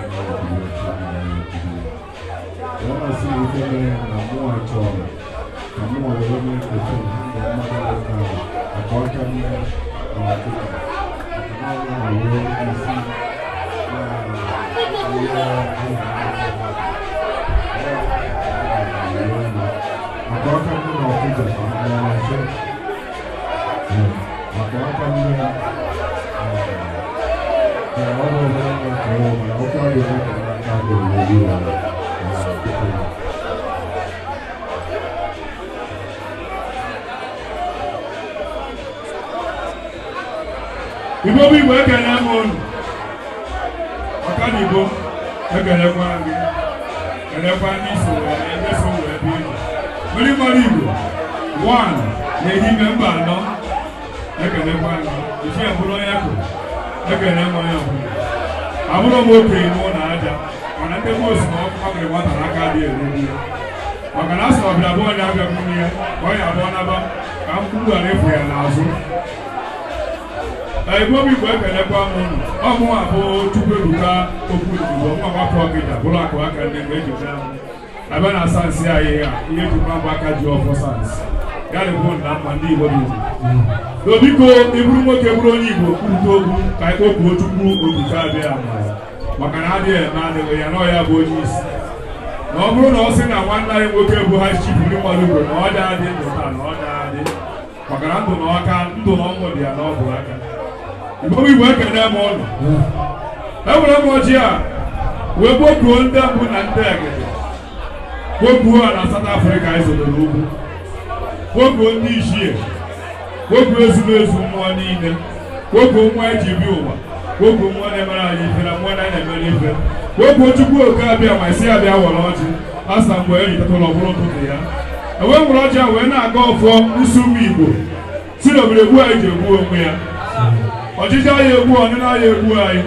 ya na-asị na ife mere na mụnwa chọrọ ka mụnwa were microphone na mmadụ dị na akpa aka nne na ọkụkọ, maka na ọ na-awụ isi na ihe maka aka nne na ọkụkọ na-achọ maka aka nne na ọrụ ọbụla na-akọ, mana ọkụ adịghị ka n'aka dị obodo ya. Igbo bụ Igbo, ekele m unu. Ọkadibo, ekelekwa gị, kelekwa ndị so wee ndị so wee bi ije. Mmiri mara Igbo one na-ehime mba anọ, ekelekwa gị. Ife bụrụ onye kụ, ekele m onye ọbụla. Abụrụ m okenye n'ụlọ aja, mana ndị bụ osi na ọkụ gbagịrị nwata n'aka adịghị erugbu ya, maka na asị ọbịa bụ onye abịakwunye ya ka ọ ya abụọ naba. Ka mkpu ghara ịfụ ya n'azụ. Igbo bụ Igbo, ekelekwa m unu. Ọmụnwa bụ Chukwuebuka Okwu Igbo, nwa nwafọ Ọgịda, bụrụ akụ aka nne mgbe eji mara m. Abịa na sayensị anyị a, ihe eji mma bụ aka ji ọfọ sayensị. Ya dịkwu na mma ndị Igbo bụ Igbo. Biko, ịbụrụ nwoke, bụrụ onye Igbo, kwurụta okwu ka anyị kpọkuo Chukwu Okike abịa ama, maka na adịghị eme adịghị ya na ọ ya bụ onye isi. Na ọ bụrụ na ọ sị na nwanne anyị nwoke bụ high chief ndị mmadụ Igbo na ọ dị adị ndụ taa, na ọ dị adị, maka na ndụ na ọka ndụ na ọnwụ dị ya na ọ bụ aka. Igbo bụ Igbo, ekene m ụnụ. Ewere m ọjị a wee kpokuo ndị mbụ na ndị egede, kpokuo ha na South Africa anyị zodoro ugwu, kpokuo ndị ichie, kpokuo ezumezu mmụọ niile, kpokuo mmụọ eji bi ụwa, kpokuo mmụọ na-emere anyị ife na mmụọ na-emere ife, kpokuo Chukwu Oke abịa ma isi abịa were ọjị asa mgbe e yitatụlọ bụrụ ụtụtụ ya. Ewee were ọjị a wee na-aga ọfọ n'isi ụmụ Igbo si n'obodo egbu anyị ji egbu onwe ya. Ọchịchị anyị egbu, ọnịna anyị egbu anyị.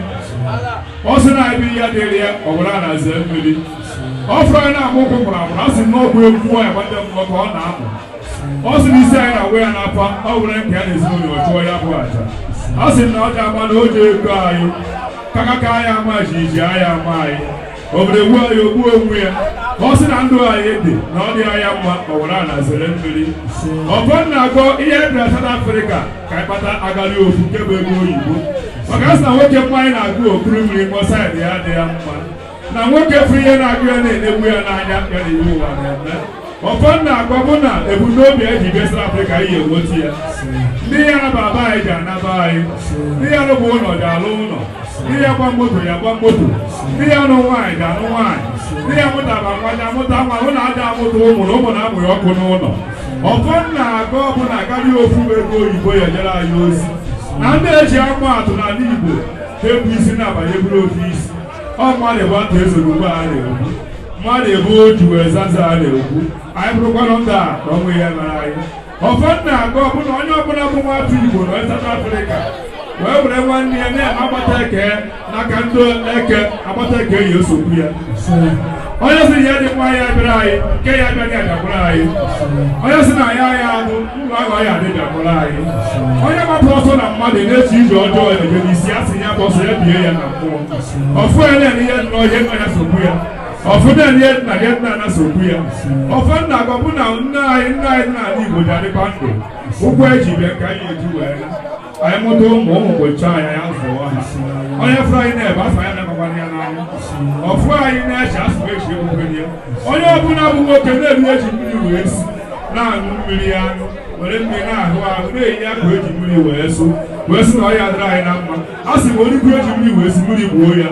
Ọ sị na anyị bụ ihe dịrị ya, ọ bụrụ na zee mmiri ọ fụrụ anyị na-amụ ụkwụ mụrụ amụrụ. A sị na ọ bụ egwu anyị gbade mmụọ ka ọ na-amụ. Ọ sị na isi anyị na-agwụ ya n'afa, ọ were nke ya na ezinụlọ ọ chụọ ya bụ aja. A sị na ọ ji ama na o ji ego anyị kakaka anyị ama jiji anyị ama anyị obodo egbu anyị ogbu onwe ya. Ọ sị na ndụ anyị dị na ọ dị anya mma, ọ were ana zere mmiri. Ọfọ na-agọ ihe bịara South Africa ka anyị kpata agali ofu nke bụ ego oyibo, maka asị na nwoke mmanya na-agụ okuru mmiri mọ side ya adịghị mma, na nwoke fụ ihe na-agụ ya na-enegbu ya n'anya ya na iwu ụwa na-eme. Ọfọ na-agọ bụ na ebumnobi eji bịa South Africa ihe enweta ya. Ndị ya naba anyị ji anaba anyị, ndị ya rụbụ ụlọ ji alụ ụlọ, ndị ya gba moto ya gba moto, ndị ya nụ nwaanyị ji anụ nwaanyị, ndị ya mụtaba nwa ji amụta nwa. Ụlọ aja amụta ụmụ na ụmụ na-amụ ya ọkụ n'ụlọ. Ọfọ na-agọ ọbụla agaghị ofu ego oyibo ya jere anyị ozi na ndị eji ama atụ n'ala Igbo ha ebu isi na-abanye buru ofu isi. Ọ mmadụ bụ atụ ezoro ugbu a na-ekwu, mmadụ ebu oju wee zaza a na-ekwu. Anyị bụrụkwanụ ndị a ka ọ nwee ihe mere anyị. Ọfọ na-agọ ọbụla onye ọbụla bụ nwafọ Igbo na onye South Africa wee were nwanne ya na-eme agbata eke n'aka ndị eke agbata eke ya esogbu ya. Onye sị ya dị nwa ya bịara anyị nke ya bịa ya bịakwara anyị. Onye sị na ya ya anụ ndụ aghọ ya adị bịakwara anyị. Onye gbapụrụ ọsọ na mmadụ na-eche ije ọjọọ ya eje n'isi ya sị ya bụ ọsọ ya bie ya na mmụọ. Ọfụ ya na ihe dị n'ọhịa nna ya sogbu ya. Ọfụ na ihe dị na ya nna na sogbu ya. Ọfụ nna gwa bụ na nna anyị nna anyị n'ala Igbo ji adịkwa ndụ. Ụkwụ eji bịa ka anyị eji wee na anyị mụta ụmụ ụmụ gbochie anyị, anyị azụọ ha. Onye fụrụ anyị na-ebe afọ ya na-agbakwana ya n'anya. Ọfụ anyị na-eche asụ echi egbukwenye ya. Onye ọbụla bụ nwoke na-eri eji mmiri wee si na-aṅụ mmiri aṅụ, were mmiri na-ahụ ahụ, na-eyi akwa eji mmiri wee sụ, wee sị na ọ ya dịrị anyị na mma. A sị ma orikwu eji mmiri wee si, mmiri gbuo ya.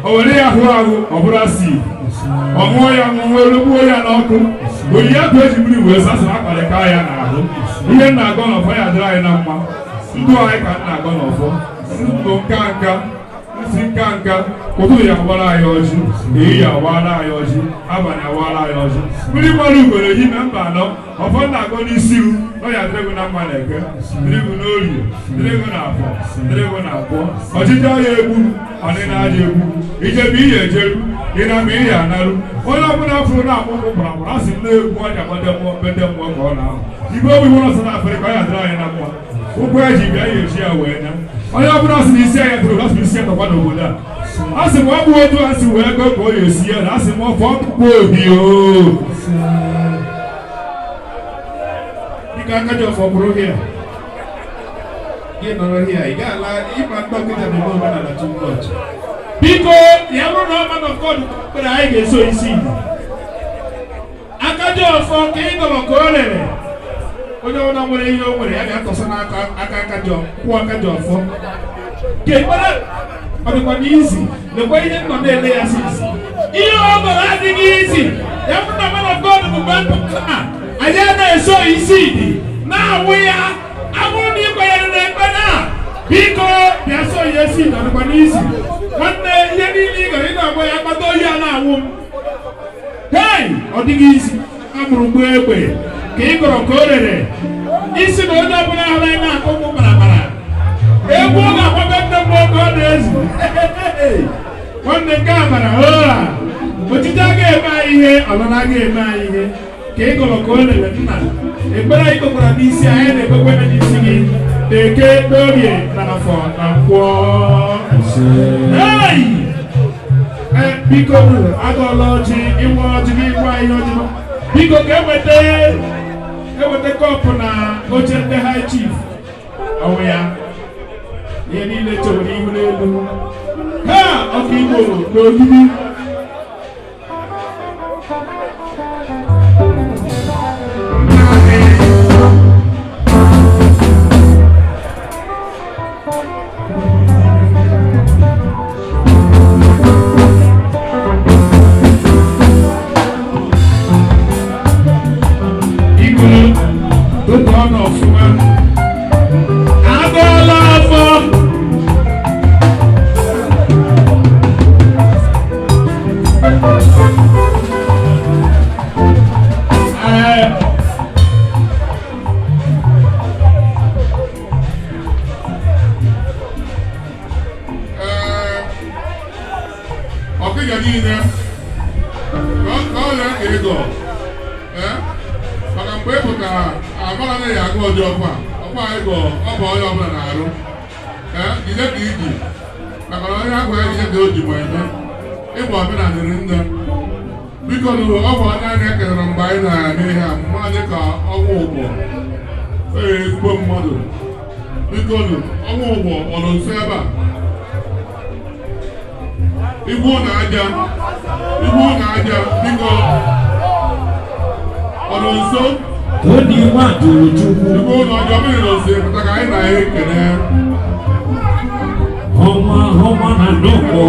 O were ya hụ ahụ, ọ bụrụ asị ọ ṅụọ ya ṅụọ, were gbuo ya n'ọkụ. Oyi akwa eji mmiri wee sụ, asị na akparịka ya n'ahụ. Ihe m na-agọ n'ọfọ ya dịrị anyị na mma. Ndụ anyị ka m na-agọ n'ọfọ, ndụ nka nka nsi nka nka. Ụtụtụ ya agbara anyị ọjị, ehihie agbara anyị ọjị, abalị agbara anyị ọjị. Mmiri mmadụ ugoro ehi na mba anọ. Ọfọ na-agọ n'isi ru ọ ya dịrị gị na mma na eke, dịrị gị n'orie, dịrị gị n'afọ, dịrị gị n'afọ. Ọchịchị agha egbu ọnịna aja egbu ijebe ihe ejeru ịnama ihe analụ. Onye ọbụla fụrụ na-akpụ ụkwụ gbara asị m na-egwu ọnya gbade mmụọ mbede mmụọ ka ọ na-ahụ. Igwe obi nwụrụ South Africa, ọ ya dịrị anyị na mma. Ụkwụ eji bịa ya eji ya wee nya. Onye ọbụla sị na isi anya tụrụ asị isi ya tọkwa n'obodo a. A sị m ọ bụ otu a si wee go ka ọ ya esi ya na asị m ọfọ ọkpụkpụ obi o. Biko, aka ji ọfọ bụrụ hia gị nọrọ hia, ị ga-ala ịma ndị ọkịja na-eme omenala too much. Biko, ya bụrụ na man of God kpere, anyị ga-eso isi Igbo. Aka ji ọfọ ka ị gọrọ ka o rere. Onye ọbụla nwere ihe o nwere ya ga-atọsa n'aka aka aka ji kwụọ aka ji ọfọ Ka ekpere ọ dịkwa n'izi. Lekwa ihe m nọ na-ele ya sisi, ihe ọ gọrọ adịghị izi. Ya bụrụ na man of God bụ mgbe a anyị a na-eso isi dị na-awụ ya abụrụ na ị kwenyere na ekpere a, biko bịa so ya esi. Ọ dịkwa n'isi nwanne, ihe niile ị gara ị na-agwa ya akpata oyi a na-awụ m. Hei, ọ dịghị isi amụrụ gbuo egbe ka ị gọrọ ka o rere isi na onye ọbụla hụrụ anyị na-akụ ụkwụ kparakpara egwu ọ ga-agbabe nne mmụọ ka ọ na-ezu. Nwanne, nke a mara hoa otite agaghị eme anyị ihe, ọlọna agaghị eme anyị ihe ka ị gọrọ ka o rere nna. Ekpere anyị kpekwara n'isi anyị na-ekpekwe n'isi gị na Eke, n'Orie, na Afọ na Nkwọ. Hey! Ee, biko, agọla ọjị, ịnwe ọjị gị, ịgwa ihe ọjị. Biko, ka eweta eweta cup na oche ndị high chief. Ọwụ ya, ihe niile chewere ihu n'elu ha. Ọka Igbo n'ogidi. Igolo tụtụ ọnụ ọfụma. Agọọla afọ. Ee, Ee, ọkịja niile ka ọ ghara ka ịgọ. Ee, maka mgbe ị pụtara, amara na ya agụ ọjọ ọkwa ọkwa ịgọ. Ọ bụ onye ọbụla na-arụ. Ee, jide ka iji, maka na onye agwa ya jide ka o ji ma eme ịgba omenala nne. Biko nụ, ọ bụ onye anyị ekelere mgbe anyị na-eme ihe a mma dị ka ọnwa ụgbọ. Ee, ezigbo mmadụ. Biko nụ, ọnwa ụgbọ ọ nọ nso ebe a? Igwu na aja, igwu na aja, biko, ọ nọ nso? Tony Nwaduru. Igwu na aja, ọ bụrụ na nso, pụta ka anyị na ya ekele. Ọnwa, ọnwa na nnukwu.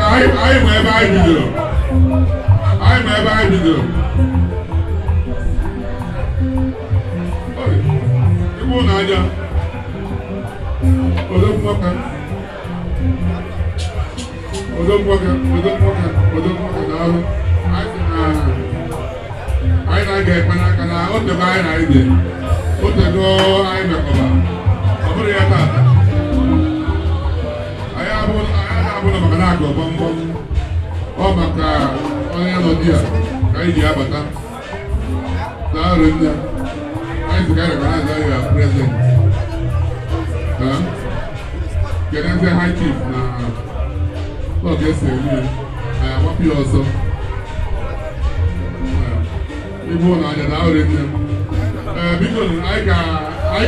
Ee, anyị ma ebe anyị bidoro, anyị ma ebe anyị bidoro. Oi, igwu na aja, odogwu nwoke, odogwu nwoke, odogwu nwoke, odogwu nwoke, daalụ. Anyị sị na anyị na-aga ekpe n'aka na otego anyị na anyị dị, otego anyị mekọba. Ọ bụrụ ya taata, anyị abụrụ maka na-agụ gbọmgbọm ọ maka onye nọ di ya ka anyị ji abata. Daalụ nne. Anyị sị ka anyị recognize ya present. Kedu eze high chief na ọ ga-esi eri ya? Anyị agbapụ ya ọsọ. Ibu na aja. Daalụ nne. Ee, biko, anyị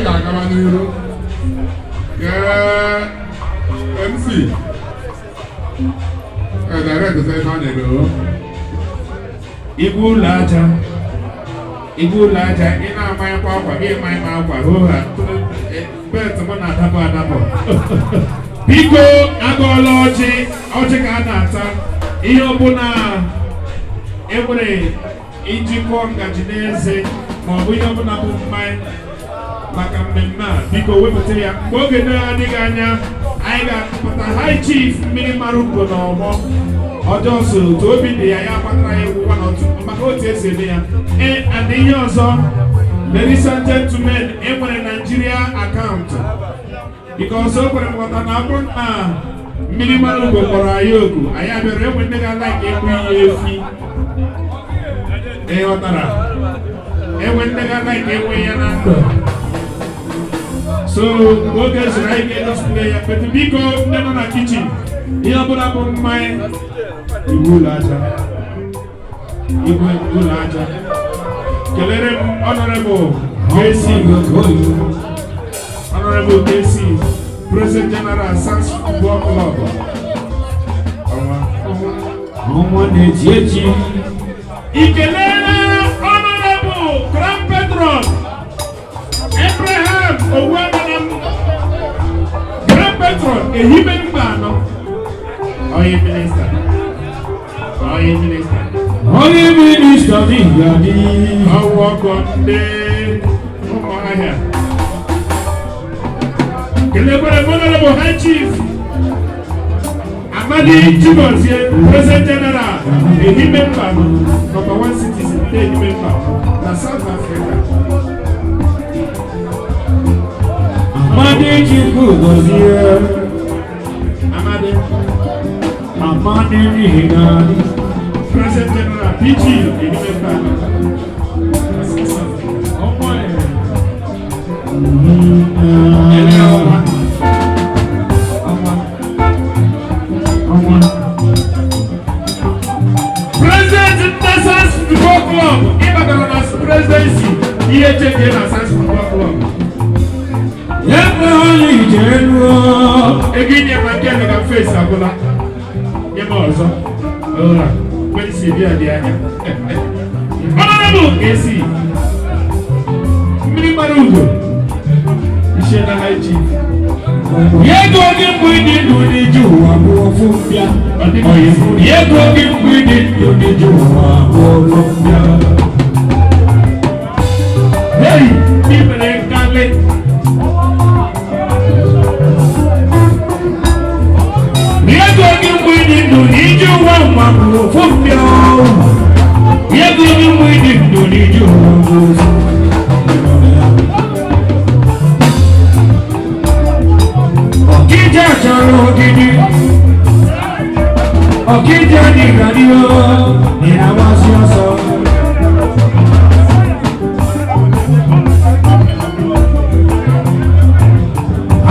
ga-agaba n'iru. Kee MC ee direct sị ebe a na-eme o. Igwe ụlọ aja, igwe ụlọ aja, ị na-amanyekwa akwa gị, manye m akwa hoha belt m na-adapụ adapụ. Biko, agọọla ọjị. Ọjị ka a na-ata. Ihe ọbụla enwere ijikọ ngaji n'eze ma ọ bụ ihe ọbụla bụ mmanya maka mmemme a, biko wepụta ya. Mgbe oge na-adịghị anya, anyị ga-akpọta high chief Mmiri Mara Ugo na ọgbọ ọjọọ so otu obi dị ya, ya kpatara ya egwu na otu maka otu esi eme ya. Ee, and ihe ọzọ, ladies and gentlemen, enwere Nigeria account, because o kwere m nghọta na ọ bụrụ na Mmiri Mara Ugo kpọrọ anyị oku, anyị abịara, enwe ndị ga-ala ka ekwu ihe efi. Ị ghọtara? Enwe ndị ga-ala ka enwe ya na ndụ. So oge zuru, anyị ga-edisplay ya. But biko, ndị nọ na kitchen, ihe ọbụla bụ mmanya, iwu ụlọ aja, igwe ụlọ aja, kelere m Honorable KC, Honorable KC, President General, Sans Football Club. Ọnwa, ọnwa. Ọnwa na-eji eji. Ikelere Honorable Grand Patron Abraham Owuamanam, Grand Patron Ehime Mbano, Oye Minister, Oye Minister. Onye minista n'ihi adị. Ọwọ́ ọkọ ndị Ụmụahịa. Kelekwere Honorable High Chief Amadi Chigozie, President General, Ehime Mbano, number one citizen ndị Ehime Mbano na South Africa. Amadi Chukwu gọzie. Amadi. Amadi n'ihi na adị. President General PG Ehime Mba. Ọmọ ẹ̀ ẹ̀rẹ́ ọmọ. Ọmọ. Ọmọ. President Nessas Football Club ịbatara na presidency ihe chenje na Nessas Football Club. Ebe onye ije elu. Ego inye ma nke emeka face agwụla. Nye m ọzọ. Ụra. Kwesị bịa dị anya. Honorable AC. Mmiri mara ugo. Iṣẹ́ na high chief. Ego gị mgbe ịdị ndụ n'ije ụwa bụ ofu mbịa. Ọ dịghị ezi. Ego gị mgbe ịdị ndụ n'ije ụwa bụ ofu mbịa. Hey, ị mere nkalị. Ego gị mgbe ịdị ndụ n'ije ụwa nwa bụ ofu mbịa. Ego gị mgbe ịdị ndụ n'ije ụwa bụ ofu mbịa. Ọkịja chọrọ ogidi. Ọkịja dịka dị o, ị na-agbasi ọsọ.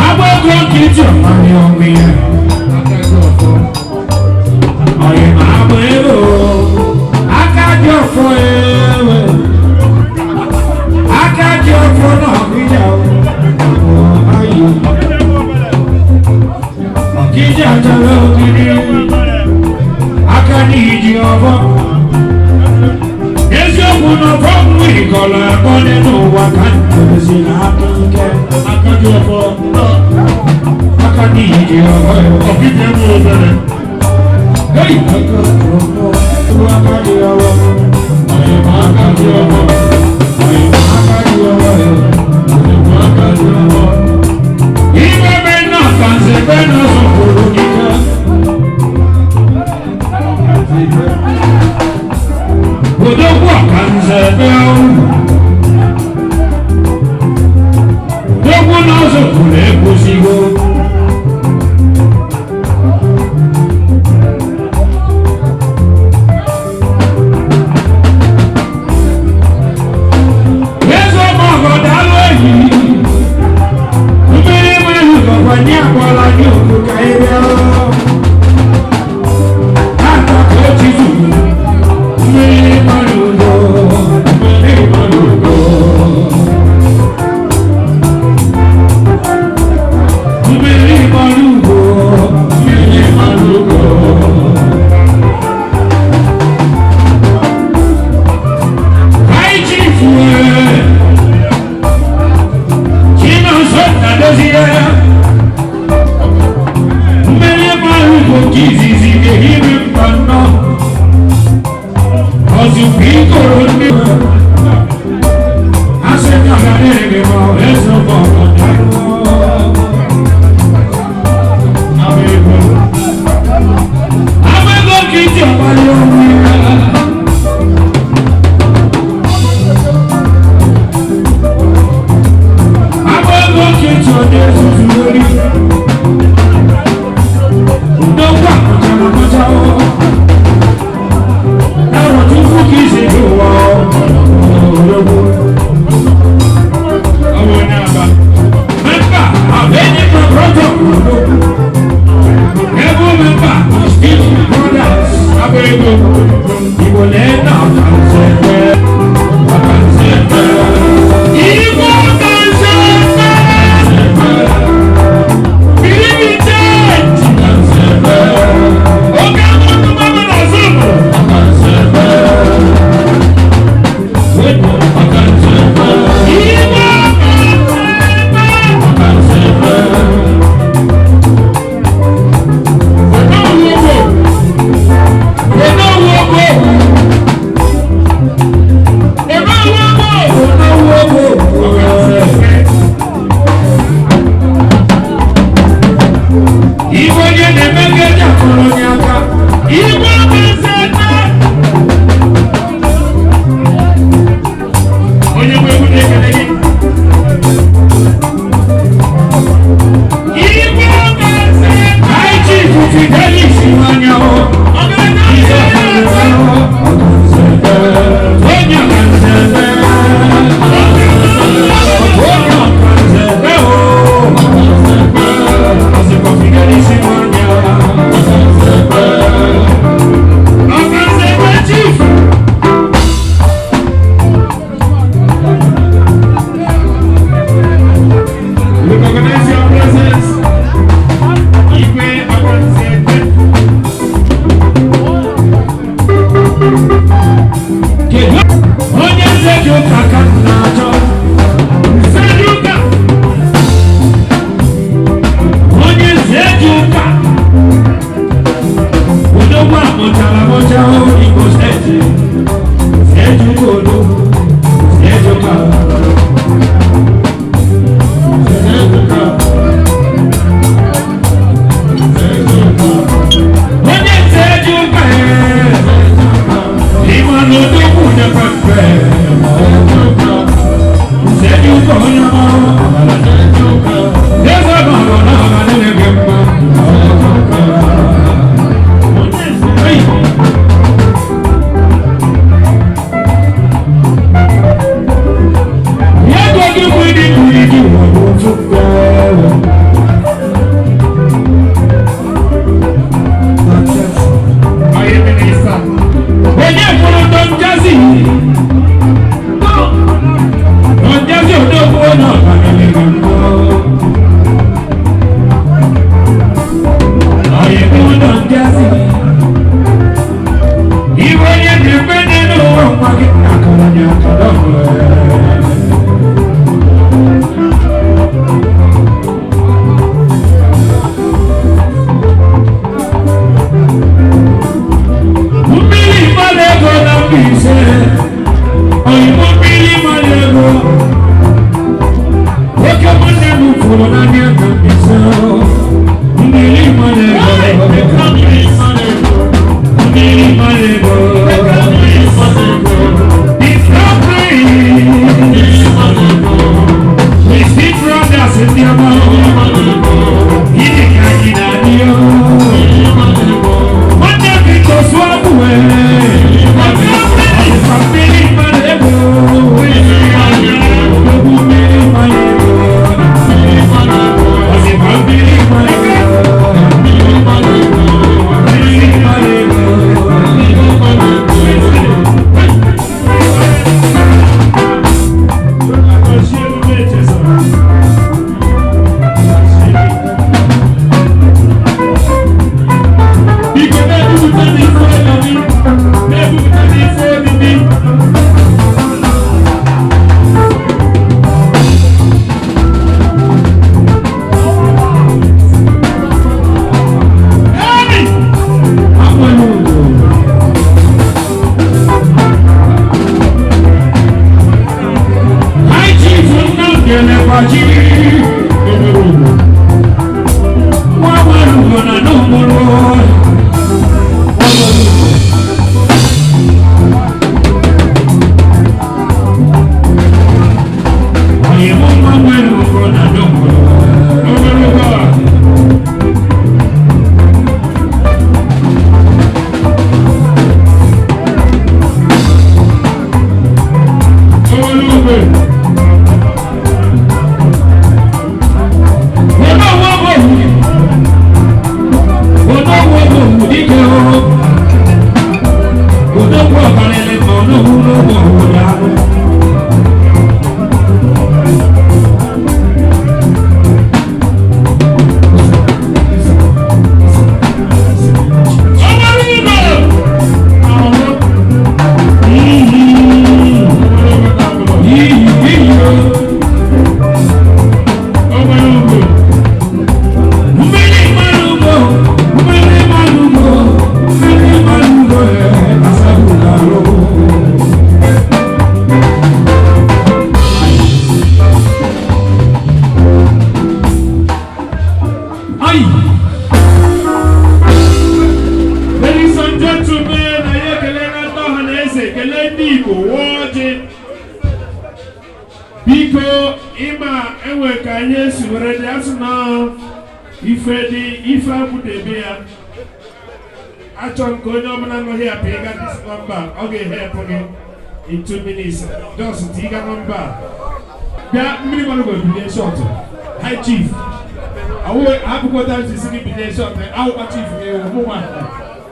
Agba ego nkịtị ọmarị ọnwụ ya. Ọyị ma agba ego, aka dị ọfọ ewe. Aka dị ọfọ na ọkịja o, ayi. Ọkịja chọrọ ogidi, aka n'iji ọfọ. Eziokwu na ọfọ mmiri kọrọ akọ dị n'ụwa ka ndozi na aka ike. Aka dị ọfọ. Aka n'iji ọfọ ewe. Ọkịja enwe obere. Hey! Aka dị ọfọ. Ọyị ma aka dị ọfọ. Aka dị ọfọ ewe. Ọyị ma aka dị ọfọ. Ibe be náà kànṣe bẹ́ náà sọ̀kòrò kíkẹ́. Odogwu ọ̀kànṣe bẹ́ ọ̀hún. Odogwu náà sọ̀kòrò ekwusigo. Eze ọmọ ọ̀gọ̀dà lóyìí. Mmiri mmadụ gọkwa nye agbala gị oku ka ị bịa. Aka ka o chizuru. Mmiri mmadụ ugo, mmiri mmadụ ugo. Mmiri mmadụ ugo, mmiri mmadụ ugo. High chief wee. Chinonso Nnadozie. Mmiri mara ugo nke izizi ga-ehiri mba nnọọ. Ọzụkwa ikoro ndị asị na ọ ga na-ere gị ma ọ eze ụgbọ Agba ego. Agba ego ka iji ọgbara onwe ya. Agba ego ka iji ọ na-ezuzu ori. Ndokwa akpachara akpacha o. Narọ tupu ka isi dị ụwa odogwu. Ọ bụ onye Aba. Member of any protocol odogwu. Ebe member of Steel Brothers. Agba ego. Igbo na-ene ọkanse ekwe. Ọkanse ekwe. Igbo ọkanse ekwe. Believe in change. Ọkanse ekwe. Oge amụtụ mmanụ na Zoom. Igbo ọkanse ekwe. Onowu ogbo. Onowu ogbo. Mụchara mụcha Igbo steeti, steeti Ugodo, steeti ụka. Steeti ụka. Onye nze ji ụka ịma na odogwu nyekwa mpe. Nze ji ụka onye ọma, eze ọgọ na ọga niile gị mma. Onye nze, ei. Ego gị bụ ịdị bụ ịdị ụwa bụ otu mgbe. Onye minista. Onye fụrụ Don Jazzy. Don Jazzy odogwu onye ọbara gị mbụ. Onye fụrụ Don Jazzy. Iwe onye na-ekwe n'elu ụwa nwa gị akara nye akara ọhụrụ. Mmiri mara ego na Mbaise, oyibo mmiri mara ego. Nwoke nwanne m fụrụ n'anya na Mbaise, mmiri mara ego. Mmiri mara ego. The Crown Prince, the Six Brothers ndị ọma, gịnị ka anyị na-adị o? Nwanne gị gosi ọgwụ wee. Ọsịsa mmiri mmadụ ego. Ogbu mmiri mmadụ ego. Ọsịsa mmiri mmadụ ego. Mmiri mmadụ ego. Agọzie emume Echezọrọ. Biko na-ebupụta n'ife olili. Na-ebupụta n'ife olili. Hey! Akwanye ugwu. High Chief Nnamdi Elekwachi. Nwa nwere ugo na N'Ụmụrụ. Onye mụ nwa nwere ugo na N'Ụmụrụ. Obere ụgbọ a. Obere ugwe. Obere ugwe. Ahụ. Obere ugwe. Ladies and gentlemen, anyị ekelela ndị ọha na eze, kelee ndị Igbo, wụọ ọjị. Biko, ịma enwe ka anyị esi were dị asụ na ife dị ife akwụdebe ya. Achọ m ka onye ọbụla nọghị ya pịga this number, ọ ga-ehepụ gị in 2 minutes. Just tiga nọmba a. Bịa mmiri mmanụ go bilie shọtụ. High Chief. Awụ akwụkwọ taxi si gị bilie shọtụ, awụkwa chief gị ewu mụ nwa.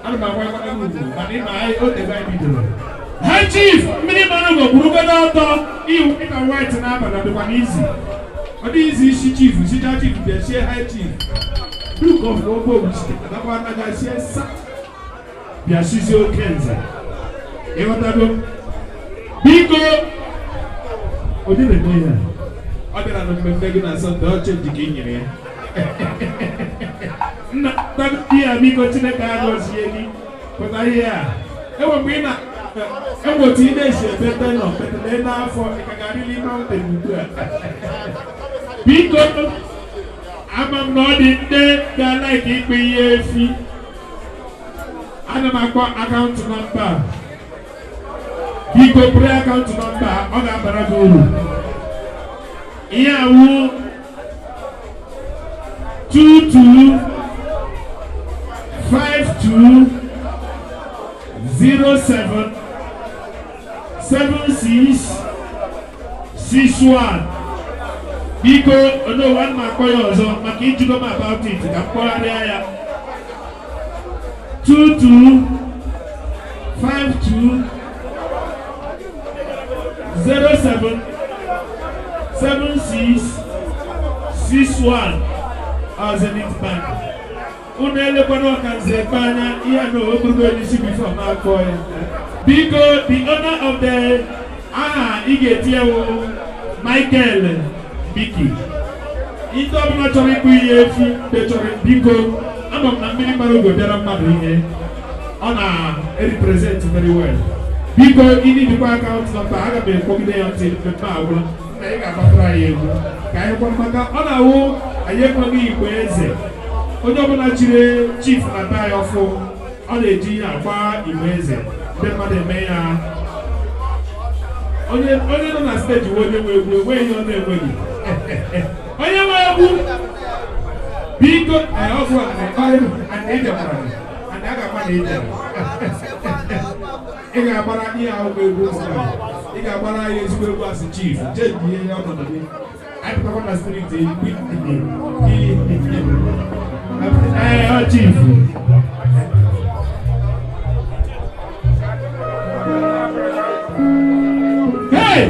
Ana m agwa ịkwado gị ugwu, mana ịma anyị o tego anyị bidoro. High Chief, mmiri mmanụ go kwurugodo ọtọ, iwu ịka white n'abalị ọ dịkwa n'izi. Ọ dịghị izi isi chief, sicha chief bịa sie high chief. Duke of Ogbo adakwa anaga sie sa bịa sizie oke nze. Ịghọtago? Biko, onye na-eme ihe a? Ọ bịara na mmemme gị na Sọnde, ọ chenji ka ị nyere ya. Nna ya, biko, Chineke agọzie gị. Pụta ihe a enwe mgbe ị na enwe otu ị na-esi ebete nọ betele n'afọ ị ka ga-arịli mountain ugbu a. Biko, ama m na ọ dị ndị ga-alike ikpe ihe efi. Ana m akpọ account number. Biko, bụrụ account number, ọ ga-abara gị uru. Ihe awụ 2252077661. Biko, onowa m akpọ ya ọzọ maka ijugo m about it, ka m kpọgharịa ya: 2252077661, Zenith Bank. Unu elekwana ọka nze ekpe anya ihe a na ogologo isi before m akpọ ya. Biko, the owner of the aha ị ga-eti ya wụ Michael Biki. Ndị ọbụla chọrọ ịkpụ ihe efi, ndị chọrọ, biko, ama m na mmiri mara oge bịara mmadụ ihe ọ na-represent very well. Biko, ịdị dịkwa account number, aga m ekpogide ya ntị mmemme agwụla na ị ga-agbatara anyị egwu ka anyị kwa, maka ọ na-awụ anyị ekweghị igwe eze. Onye ọbụla chiri chief na be anyị ọfụ, ọ na-eji ihe agba igwe eze, ndị mmadụ eme ya. Onye onye nọ na stage wụ onye nwe egwu, enweghị ihe ọ na-enweghị. Onye nwe egwu, biko, ọgwụ a ị bịakwara and a ga-agba na ị bịara, ị ga-agbara ihe ahụ egwu ụmụ, ị ga-agbara anyị ezigbo egwu asị chief jee ihe ọnọdụ gị. Anyị pụtakwa na street ee, ọ chief. Hey!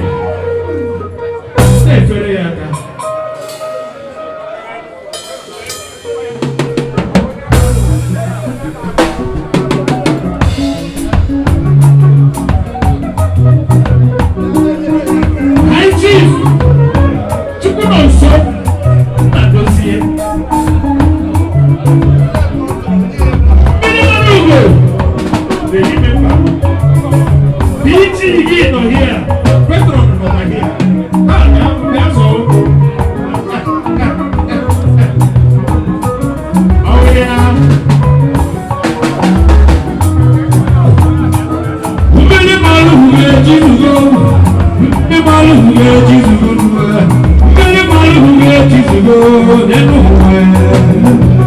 Na-efere ya aka. High Chief Chukwunonso Nnadozie, Mmiri mara ugo na-eyi mba. PG gị nọ here, Patron nọ na here. Ha bịa zọọ ụkwụ. Oh yeah. Mmiri mara ugo ejizugo, mmiri mara ugo ejizugo, mmiri mara ugo ejizugo n'elu ụwa.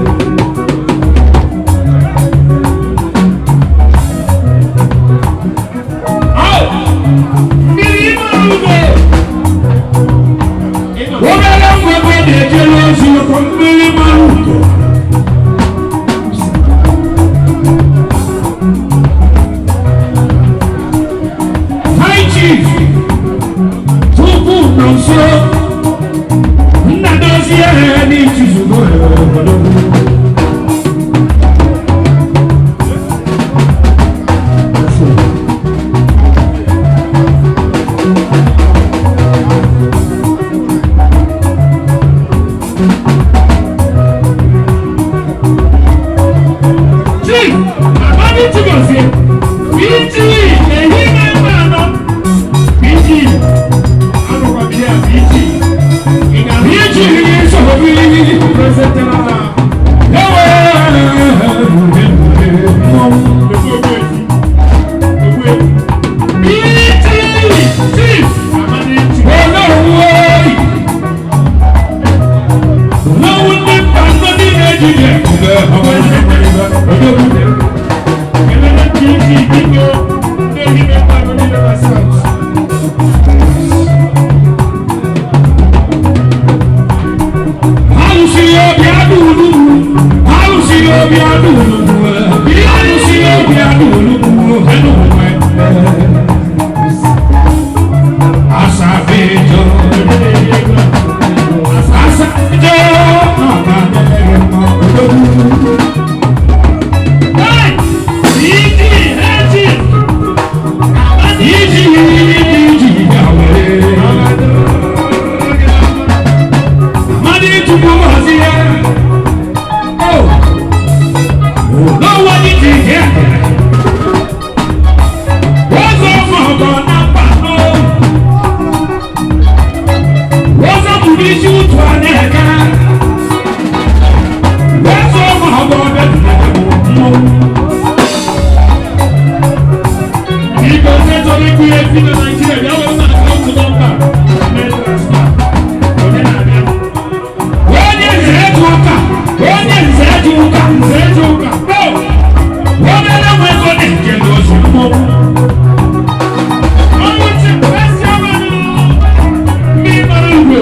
Mmiri mara ugo. Obere nwa ebe na-ejere ozi ụkọ mmiri mara ugo. High Chief Chukwu nọ nso, Nnadozie n'ichizugo. Ogbuefi na Nigeria, bịa were na account number mee transfer. Onye na-abịa? Onye nze eji ụka, onye nze eji ụka, Nze eji ụka. Onye na-enwe ego na-eje n'ozi mmọnwụ. Ọnwụ chi, esi amanụ. Ndị mara igwe.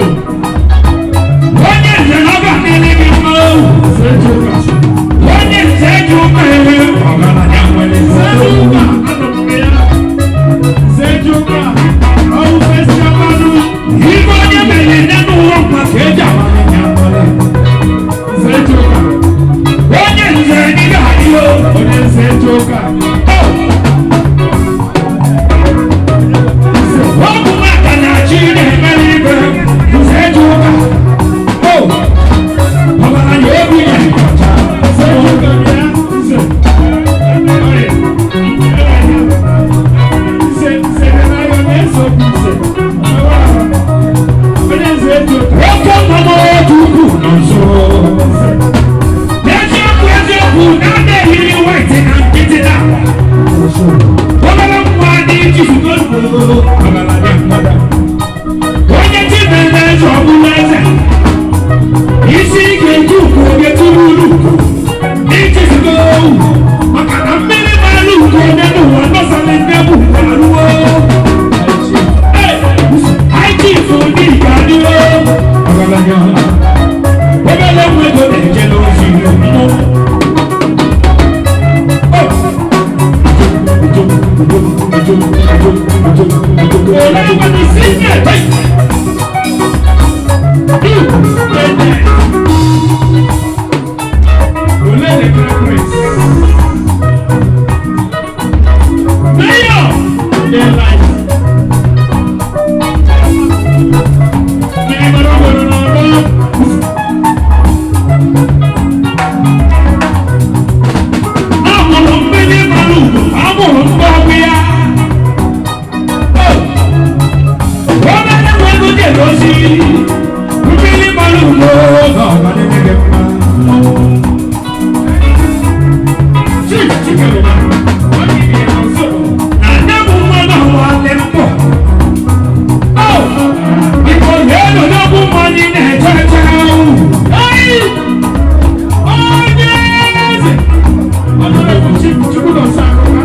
Onye nze na ọ ga-adịrị gị mma o. Nze eji ụka. Onye nze eji ụka ewe ọgaranya nwere Nze eji nze. ụka, anọ m ya. Nze eji ụka, ọnwụ esi amanụ. Ibe onye mere nne n'ụwa mma ka eji amara ya amara. Nze eji ụka. Onye nze n'ihe adịghị o. Onye nze eji ụka. Ọ bụ nwata na-achị na-emere ibe nze eji ụka. O, ọgaranya obi ya dị ọcha. Nze eji ụka bịa. Nze. Ọrịa. Nze, nze dị n'ahịa na-ese okwu nze. Onye nze eji ụka. Oke mmanụ otu ukwu nọ nso. Eziokwu eziokwu na a na-ehiri white na nkịtị na obere nwa dị ijifugo ọgaranya mmadụ. Onye chi mere eze ọ bụla eze. Isi ga-eji ukwu onye tụrụ uru ijifugo maka na mmiri mara ugo onye n'ụwa nọsara nne bụ aruo. Anyị chifu ndị ga-adịwo ọgaranya. Obere nwa ego na-eje n'ozi mmụọ. Ole the Grand Prince? Mayor! Daylight. Mmiri mara obodo n'ọgbọ. Amụrụ mmiri mara ugo, amụrụ ndị ọgwụ ya. Obere nwa ego jere ozi, mmiri mara ugo na ọgadịrị gị mma. Chief Chikeluba, onye ibe ya nso. Na nne bụ mmanụ ahụ alị mbọ. O, biko lee n'ogbu mmanya na-eche eche ahụ. Hey! Onye eze! Honorable Chief Chukwunonso Akụka.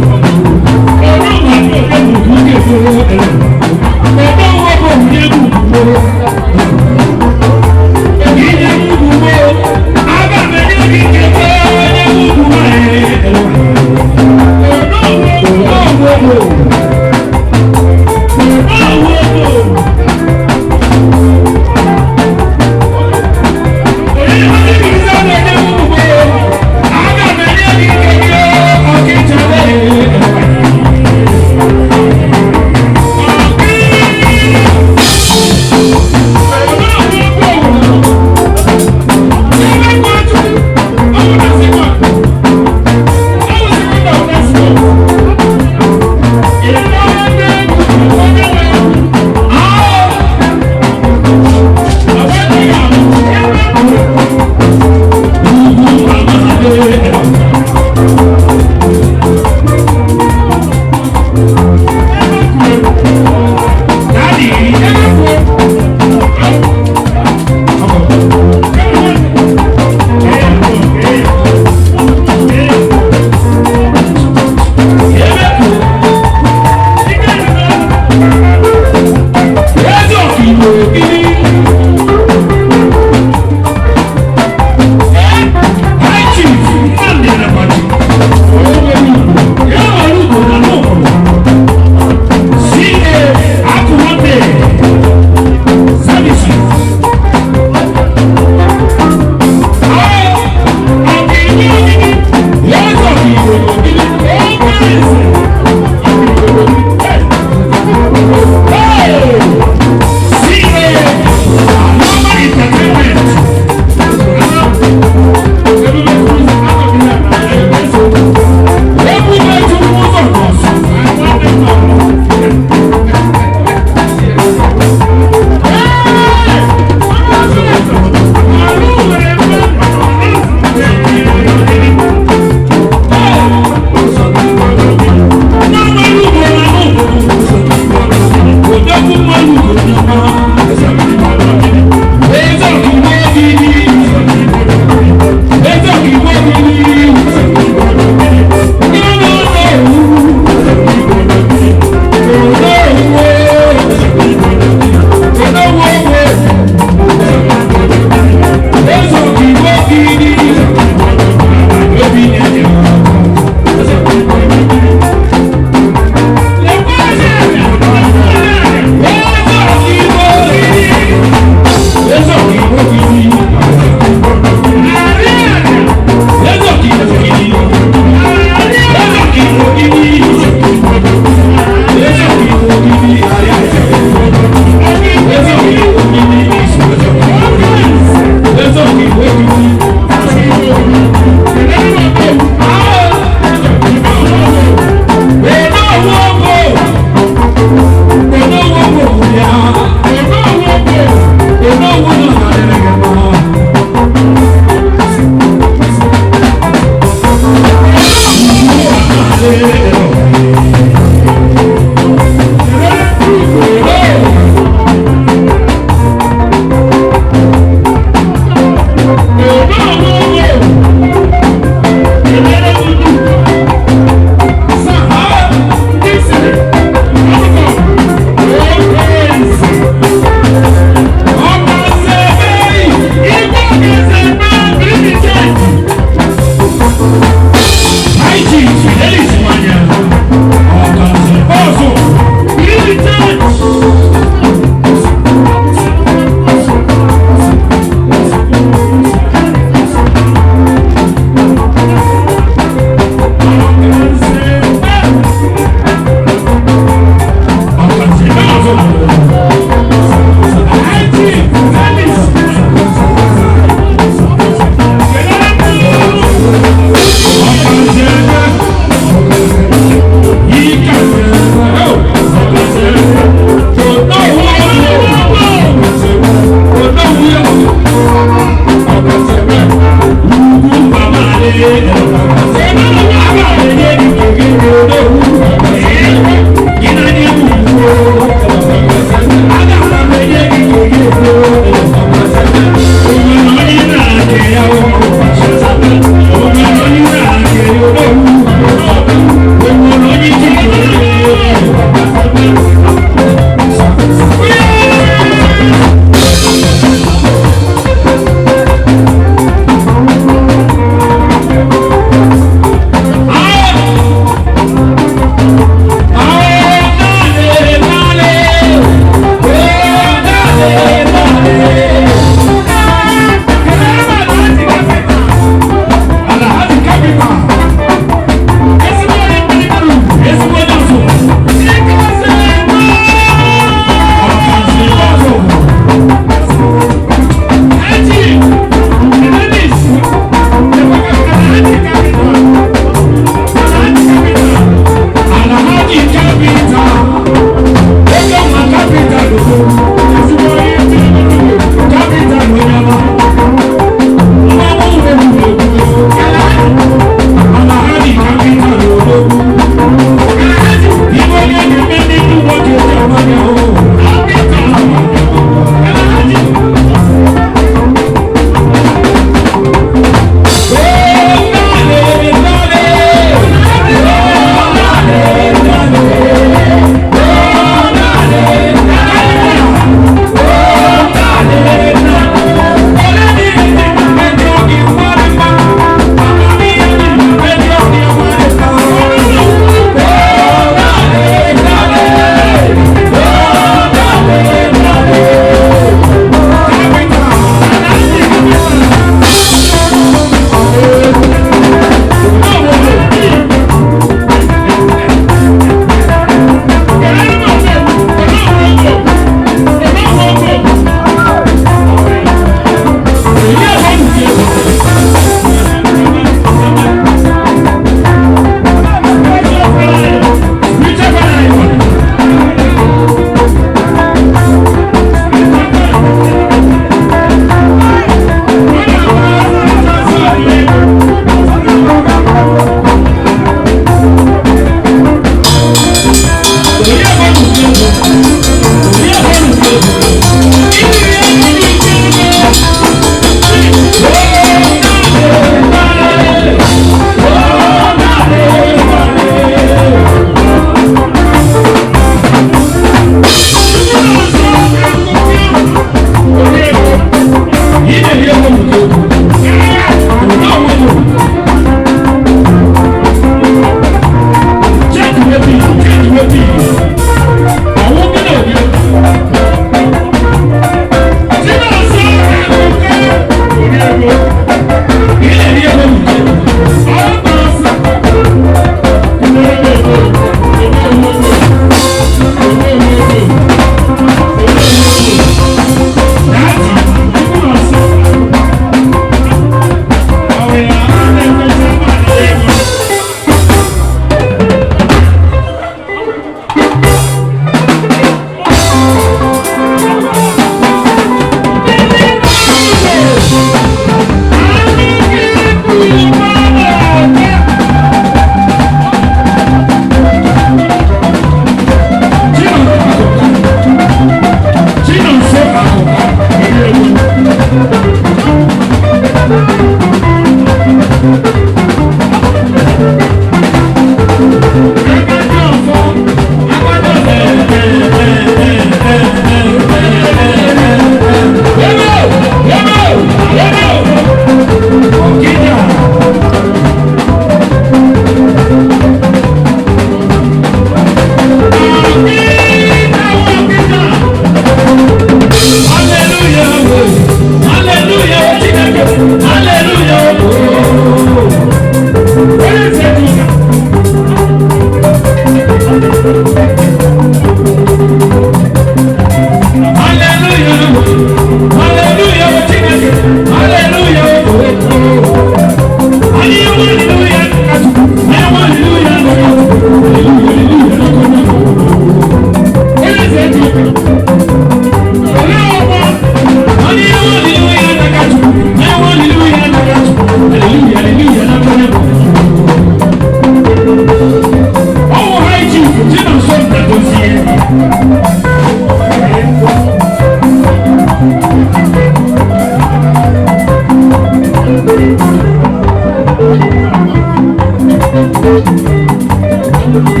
Hallelujah,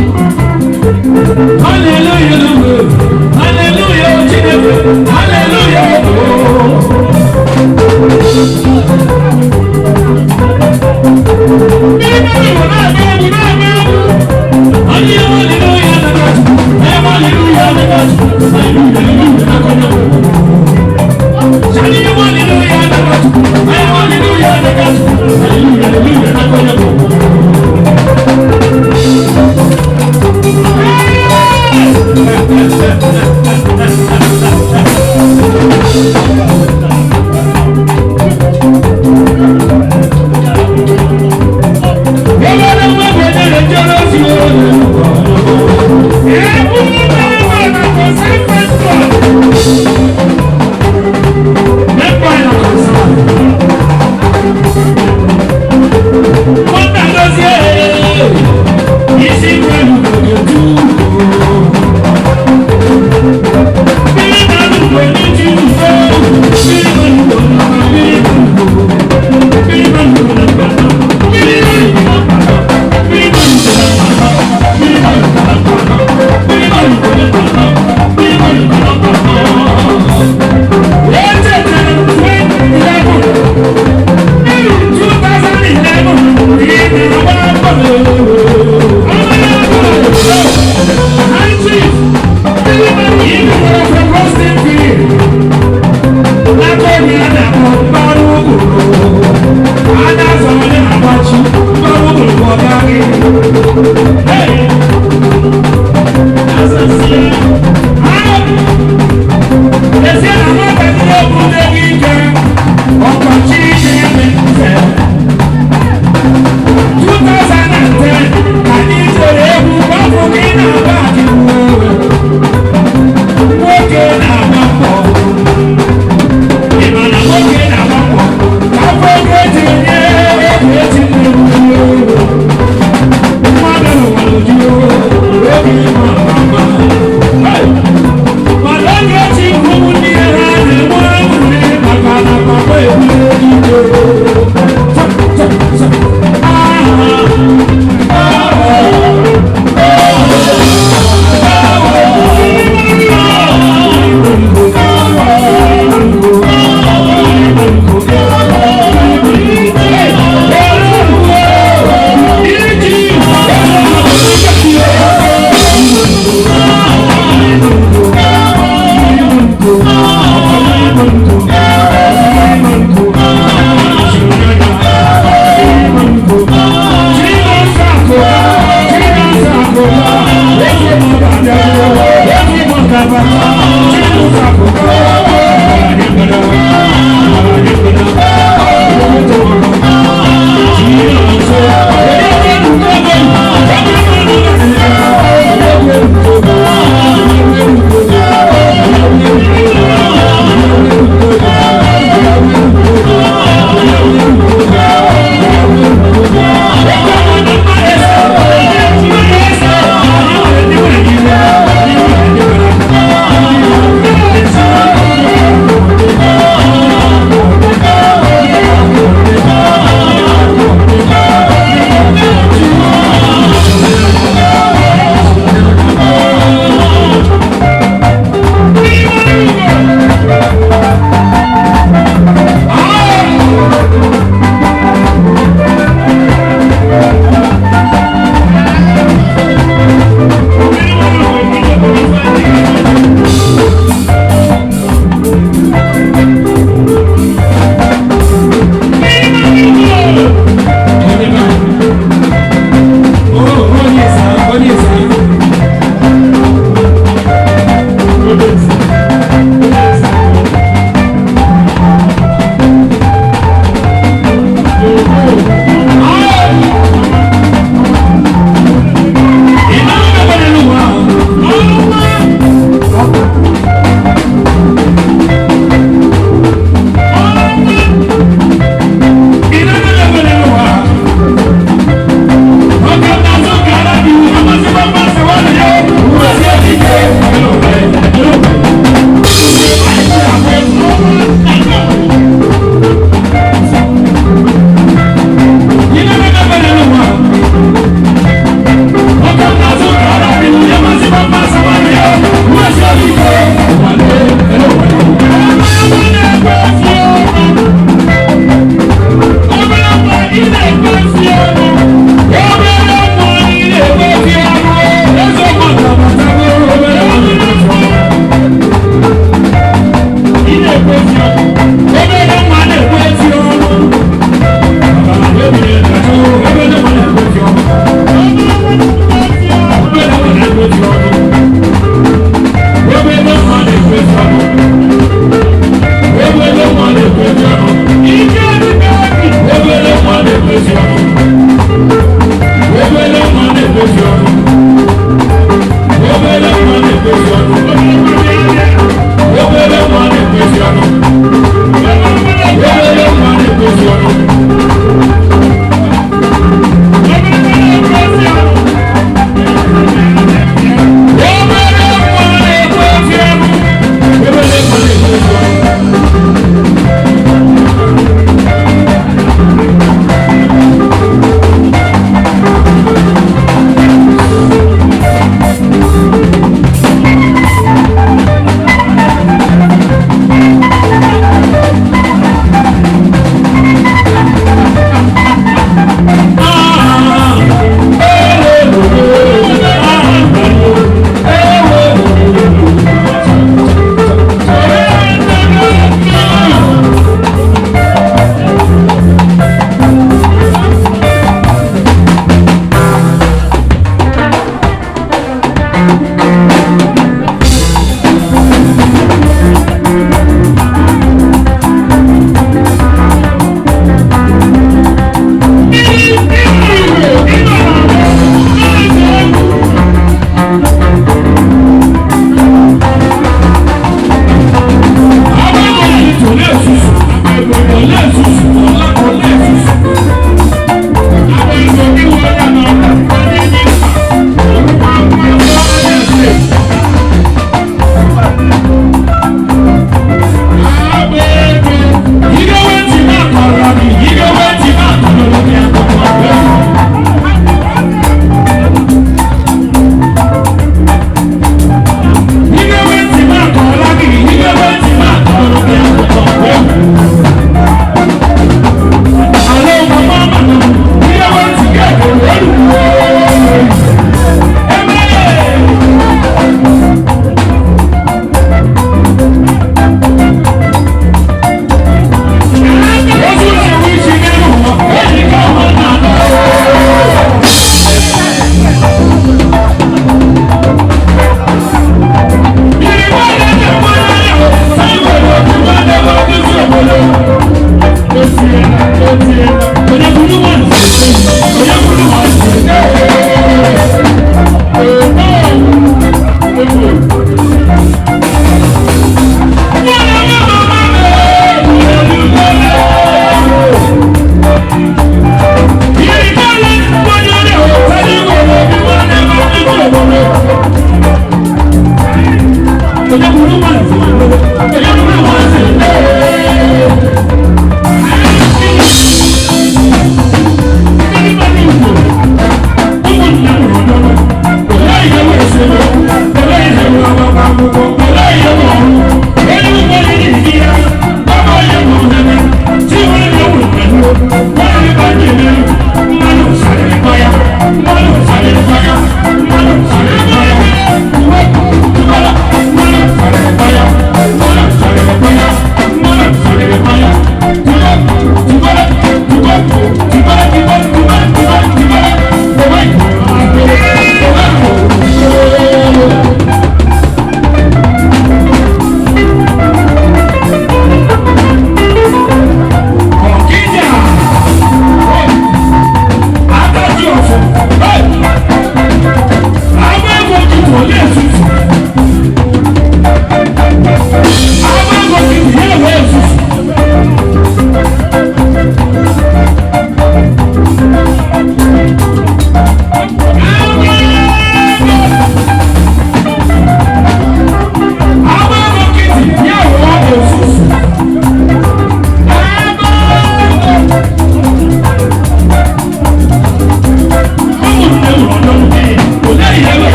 hallelujah, Chineke, hallelujah.